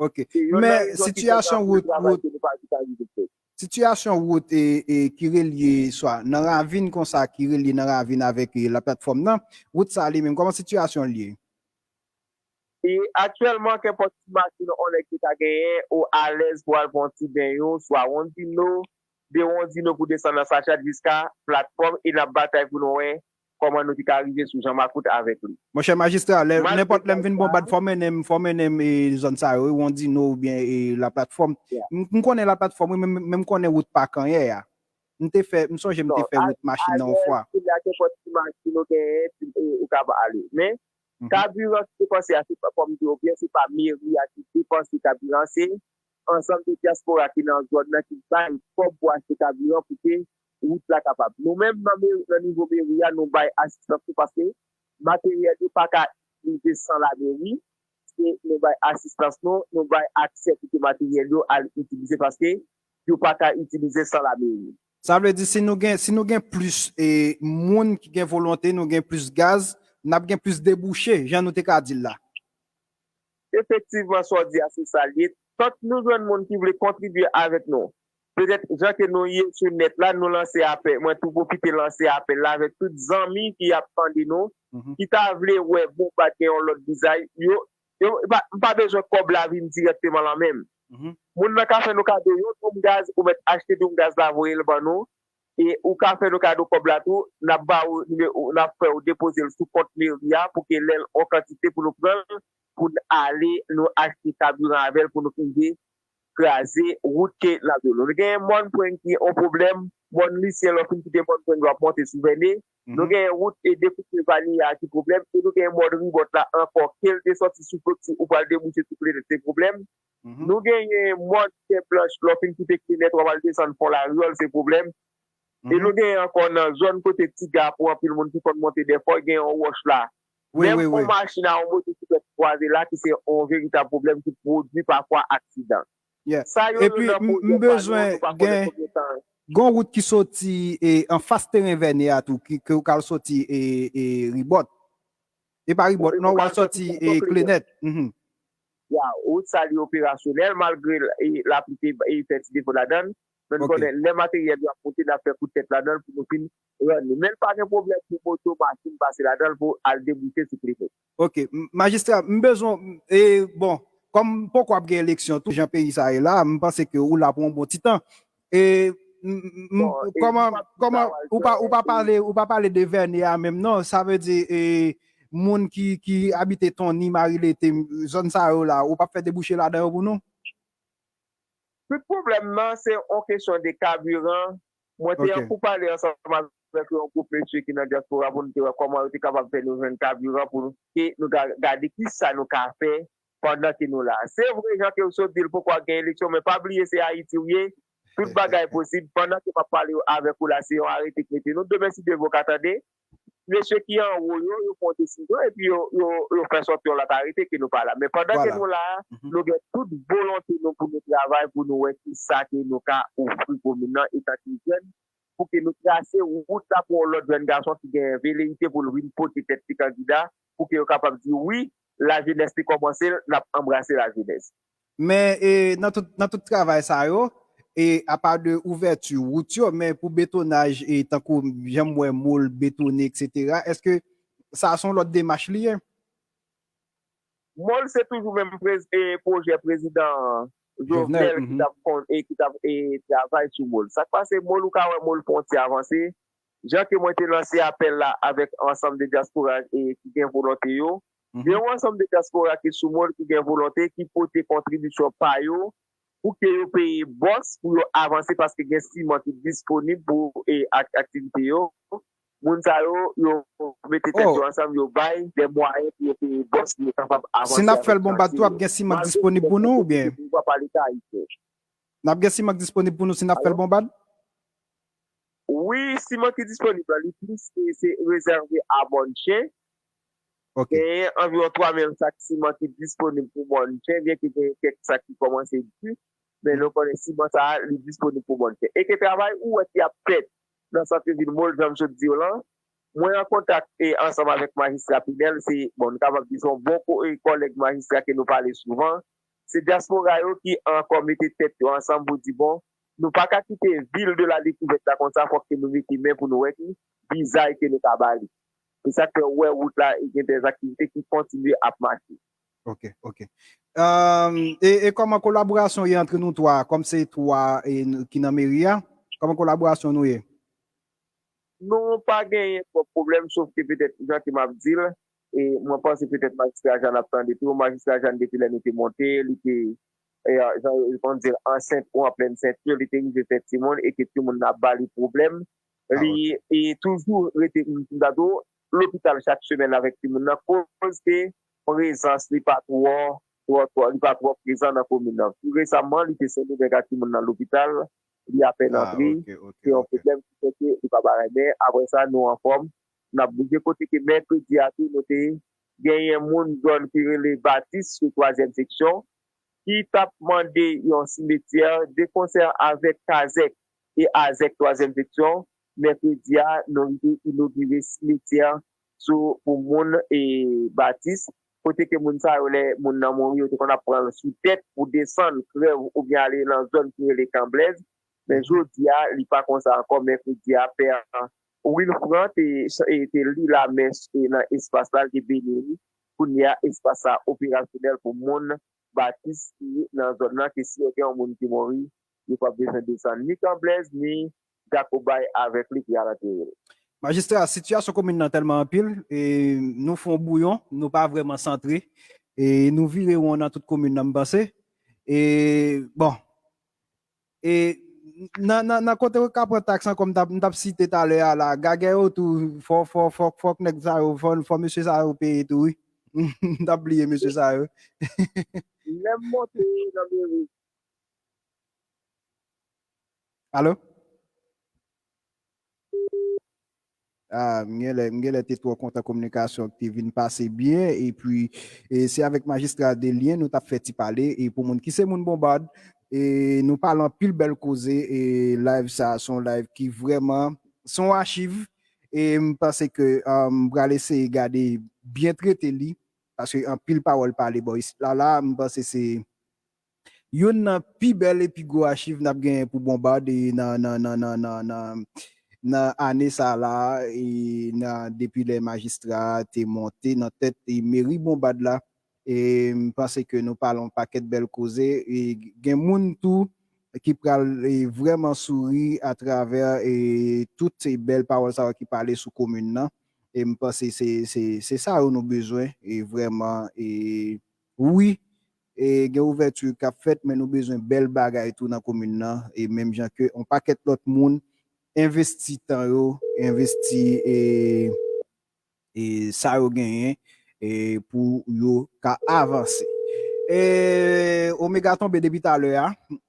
Ok. Se youn nan Men rezon ki fè sitiyasyon gen wout, anpil travay wout, ke nou pa di ka rive fèt. Sitiyasyon wout e, e, ki relye swa nan ravin konsa, ki relye nan ravin avèk, e, laplatfòm nan, wout sa a li menm, kòman sitiyasyon l ye? E aktyèlman, kenpòt ti machin yon nèg te ka genyen, ou alèz pou al pran yon ti benyo, swa Wondino, de Wondino pou desann nan Sachat jiska platfòm, e n ap batay pou nou wè kòman nou te ka rive sou Jan Makout avèk li. Monchè majistra, lè, Malgre nenpòt lè m vin sa, Bonbad, fò w mennen m, fò w mennen m, e, zòn sa yo, wi, Wondino oubyen, e, laplatfòm. Yeah. M, m konnen laplatfòm, wi, men, men m konnen wout Pak Anyè a. M te fè, m sonje m te Non, fè wout machin nan yon fwa. Kounye a, kenpòt ti machin ou genyen, ti, e, ou ka ba ale. Men, kabiran ki depanse a, se pa, kòm m di w byen, se pa meri a ki depanse kabiran, se ansanm de dyaspora ki nan zòn nan ki bay kòb pou achte kabiran pou ke wout la kapab. Nou menm, nan meri, nan nivo meri a, nou bay asistans nou paske materyèl yo pa ka itilize san lameri. Se nou bay asistans nou, nou bay aksè pou ke materyèl yo al itilize paske yo pa ka itilize san lameri. Sa vle di si nou gen, si nou gen plis, e, moun ki gen volonte, nou gen plis gaz, n ap gen plis debouche, jan nou te ka di l la. Efektivman, sa w di a, se sa l ye. Tank nou jwenn moun ki vle kontribye avèk nou, petèt, jan ke nou ye sou nèt la, nou lanse apèl, mwen tou pwofite lanse apèl la avèk tout zanmi ki ap tande nou, Mhm. ki ta vle wè Bonbad gen yon lòt vizaj, yo, yo, m pa, m pa bezwen kòb la vin dirèkteman lan men m. Moun nan ka fè nou kado yon doum gaz, ou mèt achte doum gaz la voye l ban nou. E ou ka fè nou kado kòb la tou, n ap ba ou nimewo, n ap fè ou depoze l sou kont meri a pou ke lè l on kantite pou nou pran l, pou n ale nou achte kabiran avè l pou nou rive kraze wout ke n ap yo. Nou genyen mòn pwen ki on pwoblèm, mòn lisyen lè w fin kite mòn pwen w ap monte sou vène. Nou genyen wout e dekoupe valiya ki pwoblèm, e nou genyen mòn ribòt la ankò, ke l te sòti sou floti ou pral debouche sou klenèt se pwoblèm. Nou genyen mòn tè blanch lè w fin kite klenèt w ap al desann fon laryòl se pwoblèm. E nou genyen ankò nan zòn kote tiga pou anpil moun ki konn monte dèfò, gen yon wòch la. Menm yon machin a yon motosiklèt kwaze la ki se yon veritab pwoblèm ki pwodui pafwa aksidan. Sa yo yo nan pwojè pa nou, nou pa konnen konbyen tan. Gon wout ki soti e anfas teren vène a tou, ki ke ou kal soti e e ribòt. E pa ribòt non, w al soti e klenèt. Ya, wout sa li operasyonèl malgre lapli te fè ti defo ladan l. Men nou konnen lè materyèl yo ap moute, n ap fè kout tèt ladan l pou nou fin rann li. Men l pa gen pwoblèm pou moto, machin pase ladan l pou al debouche sou klenèt. Ok, majistra, m bezwen, e bon, kòm poko ap gen eleksyon tou, jan peyi sa ye la, m panse ke ou la pou yon bon ti tan. E kòman, kòman, ou pa, ou pa pale, ou pa pale de vène a menm non, sa vle di e moun ki, ki abite Tony, Marilete, zòn sa yo la, ou p ap fè debouche ladan yo pou nou? Tout pwoblèm nan se yon kesyon de kabiran. Mwen te an kou pale ansanm avèk yon gwoup mesye ki nan dyaspora pou nou te wè kòman yo te kapab fè nou jwenn kabiran pou nou ke nou gade kisa nou ka fè pandan ke nou la. Se vre jan ke w sot di l poko gen eleksyon men pa bliye se Ayiti w ye. Tout bagay posib. Pandan ke m ap pale avèk ou la se yon arete k mete nou. Demen si Dye vle w ka tande. Mesye ki anwo yo, yo pran desizyon epi yo, yo, yo fè sòti yon lòt arete ke nou pa la. Men pandan ke nou la a, nou gen tout volonte nou pou nou travay, pou nou wè kisa ke nou ka ofri komin nan etan ke jèn, pou ke nou trase wout la pou yon lòt jèn gason ki gen veleyite pou l vin pote tèt li kandida, pou ke yo kapab di wi, lajenès te kòmanse l, n ap anbrase lajenès. Men e, nan tout, nan tout travay sa yo, e apa de ouvèti wout yo, men pou betonaj, e tankou jan m wè mòl betone, etsetera, èske sa se yon lòt demach li ye? Mòl se toujou menm prez, e, pwojè prezidan Jovenel ki t ap kon, e, ki t ap e, travay sou mòl. Sa k pase, mòl ou ka wè mòl fè yon ti avanse, jan ke mwen te lanse apèl la avèk ansanm de dyaspora e ki gen volonte yo, gen yon ansanm de dyaspora ki sou mòl ki gen volonte, ki pote kontribisyon pa yo pou ke yo peye bòs pou yo avanse paske gen siman ki disponib pou e, ak, aktivite yo. Moun sa yo, yo mete tèt yo ansanm, yo bay de mwayen pou yo peye bòs pou yo kapab avanse. Si n ap fè l bonbad tou, ap gen siman k disponib pou nou oubyen? N ap gen siman k disponib pou nou si n ap fè l bonbad? Wi, siman ki disponib la, li plis se rezève a mòn chen. Genyen anviwon twa mil sak siman ki disponib pou mòn chen, byenke genyen kèk sak ki kòmanse di, men nou konnen siman sa a, li disponib pou mòn chen. E ke travay ou wè ki ap fèt nan santivil Mòl, jan m sot di w lan, mwen an kontak e ansanm avèk majistra Pinèl, se, bon, nou kapab di se yon bon ko, e kòlèg majistra ke nou pale souvan. Se dyaspora yo ki ankò mete tèt yo ansanm pou di, bon, nou pa ka kite vil de la dekouvèt la konsa, fòk ke nou mete men pou nou wè ki vizaj ke nou ka ba li. Se sa k fè ou wè wout la e gen dèzaktivite ki kontinye ap mache. Ok, ok. E, e kòman kolaborasyon ye antre nou twa, kòm se twa e, ki nan meri a? Kòman kolaborasyon nou ye? Nou pa genyen twòp pwoblèm, sof ke petèt, jan ke m ap di l, e mwen panse petèt majistra Jeanne ap tande tou. Majistra Jeanne, depi lè nou te monte, li te, e, jan yo konn di l, ansent ou an plèn senti, li te rive fè timoun e ke timoun nan ap ba li pwoblèm. Li e toujou rete, m ta di w, lopital chak semèn avèk timoun nan, koz ke prezans li pa twò, twò, twò, li pa twò prezan nan komin nan. Pi resaman, li te Sendomeng ak timoun nan lopital, li apèn antre. Se yon pwoblèm ki fè ke li pa bay, men apre sa, nou anfòm. N ap bouje kote ke mèkredi a tou, nou te genyen moun zòn ki rele Batis sou twazyèm seksyon, ki t ap mande yon simetyè de konsè avèk Kazèk e Azèk twazyèm seksyon. Mèkredi a, nou rive inogire simetyè sou, pou moun e Batis, kote ke moun sa yo, lè moun nan mouri, yo te konn ap pran l sou tèt pou desann Krèv oubyen ale nan zòn ki rele Kanblèz. Men jodi a, li pa konsa ankò. Mèkredi a, pè Wilfran te, e, te li lamès e nan espas la, li te beni li. Kounye a, espas sa operasyonèl pou moun Batis ki nan zòn nan, ke si yo gen yon moun ki mouri, yo p ap bezwen desann ni Kanblèz, ni Jakobay avèk li pou y al antere l. Majistra, sitiyasyon komin nan tèlman anpil, e nou fè yon bouyon, nou pa vrèman santre, e nou vire won nan tout komin nan, m panse. E, bon, e nan, nan, nan kote yo ka pran taks ankò, m t ap, m t ap site talè a la, gagè yo tou, fò, fò, fò, fòk nèg sa yo, fò, fò mesye sa yo peye tou, wi. M t ap bliye mesye sa yo. Lè m monte nan meri, Alo? Ah, m genlè, m genlè te twò kontan kominikasyon ki te vin pase byen, epi e se avèk majistra Delien nou t ap fè ti pale, e pou moun ki se moun Bonbad, e nou pale anpil bèl koze, e live sa se yon live ki vrèman, se yon achiv, e m panse ke ah, m pral eseye gade byen trete li, paske anpil pawòl pale bò isit la, la, m panse se youn nan pi bèl e pi gwo achiv n ap genyen pou Bonbad e nan, nan, nan, nan, nan, nan, nan ane sa la, e nan, depi lè majistra te monte nan tèt e meri Bonbad la. E m panse ke nou pale yon pakèt bèl koze. E gen moun tou ki pral e vrèman souri atravè e tout se bèl pawòl sa yo ki pale sou komin nan. E m panse se, se, se sa yo nou bezwen e vrèman e wi, e gen ouvèti k ap fèt, men nou bezwen bèl bagay tou nan komin nan, e menm jan ke yon pakèt lòt moun envesti tan yo, envesti e, e sa yo genyen e pou yo ka avanse. E Omega tonbe depi talè a,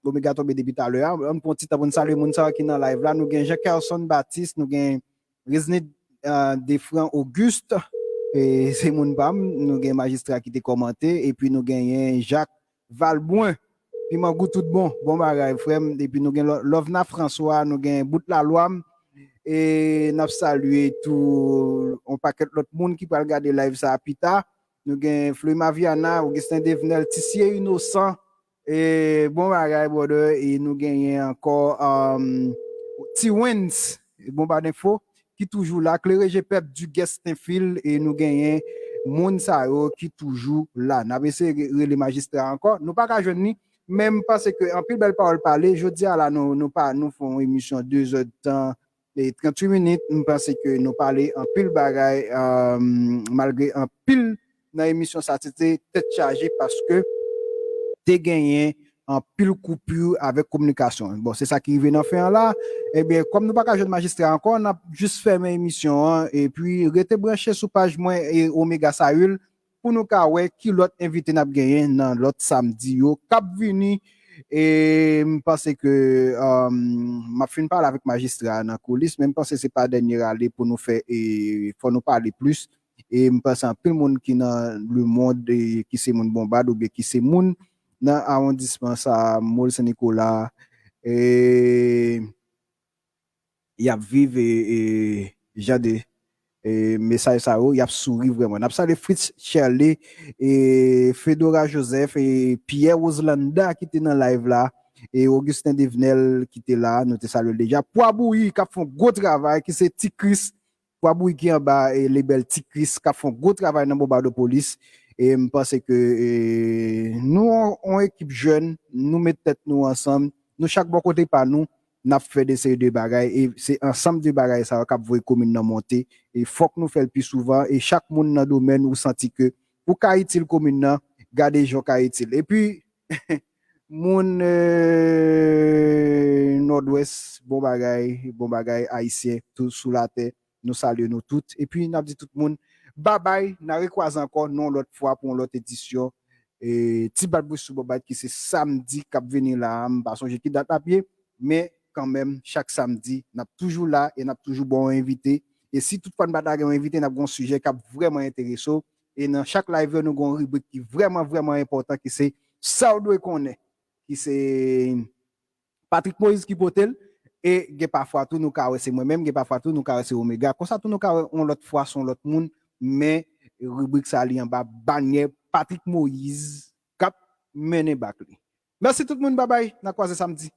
Omega tonbe depi talè a, ann pran ti tan pou n salye moun sa yo ki nan live la, nou gen Jean Kerson Baptiste, nou gen Resnid uh, Defran Auguste, e se moun pa m, nou gen majistra ki te kòmante, epi nou genyen Jacques Valbrun, piman gou tout bon, bon bagay frè m, epi nou gen Lovna François, nou gen Bout Lalwa m, e n ap salye tou yon pakèt lòt moun ki pral gade live sa a pita, nou gen Floima Viana, Augustin Devenel, Tisye Inosan, E bon bagay brother, e nou genyen ankò um, T-Wins, bon ba denfo, ki toujou la, Klere Jepèp, Duguestin Phil, e nou genyen moun sa yo ki toujou la. N ap eseye rele majistra ankò, nou pa ka jwenn li, men m panse ke anpil bèl pawòl pale. Jodi a la nou, nou pa nou fè yon emisyon de zè tan e tranntuit minit, m panse ke nou pale anpil bagay, um, malgre anpil nan emisyon sa te te tèt chaje paske te genyen anpil koupi avèk kominikasyon. Bon, se sa ki rive nan fen an la. Ebyen, kòm nou pa ka jwenn majistra ankò, n ap jis fèmen emisyon an. Epi, rete branche sou paj mwen e Omega Saül pou nou ka wè ki lòt envite n ap genyen nan lòt samdi yo k ap vini. E m panse ke um, m ap fin pale avèk majistra nan koulis, men m panse se pa dènye rale pou nou fè e fò nou pale plis. E m panse anpil moun ki nan lemond e ki se moun Bonbad oubyen ki se moun nan awondisman sa Mòl Sen Nikola e y ap viv e, e jan de e, mesaj sa yo, y ap souri vrèman. N ap salye Fritz Cherley, e Fedora Joseph, e Pierre Roselanda ki te nan live la, e Augustin Devenel ki te la, nou te salye l deja. Pwa Bouyi k ap fè yon gwo travay, ki se Ti Kris, Pwa Bouyi ki anba e lebèl Ti Kris k ap fè yon gwo travay nan Bonbadopolis. E m panse ke e, nou yon ekip jèn, nou met tèt nou ansanm, nou chak bò kote pa nou, n ap fè de seri de bagay, e se ansanm de bagay sa yo k ap voye komin nan monte, e fòk nou fè l pi souvan, e chak moun nan domèn ou santi ke ou ka itil komin nan, gade jan w ka itil. Epi, moun e, Nòdwès, bon bagay, bon bagay, Ayisyen, tou sou latè, nou salye nou tout, epi n ap di tout moun, babay, n a rekwaze ankò, non lòt fwa pou yon lòt edisyon, e, Ti Bat Bouch sou Bonbad ki se samdi k ap vini la, m pa sonje ki dat l ap ye, men kanmenm, chak samdi, n ap toujou la e n ap toujou ba w envite. E si toutfwa n pa ta gen yon envite, n ap gen yon sijè k ap vrèman enterese w. E nan chak live yo, nou gen yon ribrik ki vrèman, vrèman enpòtan, ki se Sa w dwe konnen, ki se Patrick Moïse ki pote l. E gen pafwa tou, nou ka wè se mwen menm, gen pafwa tou, nou ka wè se Omega. Konsa tou, nou ka wè yon lòt fwa, se yon lòt moun. Men ribrik sa li anba banyè Patrick Moïse k ap mennen bak li. Mèsi tout moun, babay, n a kwaze samdi.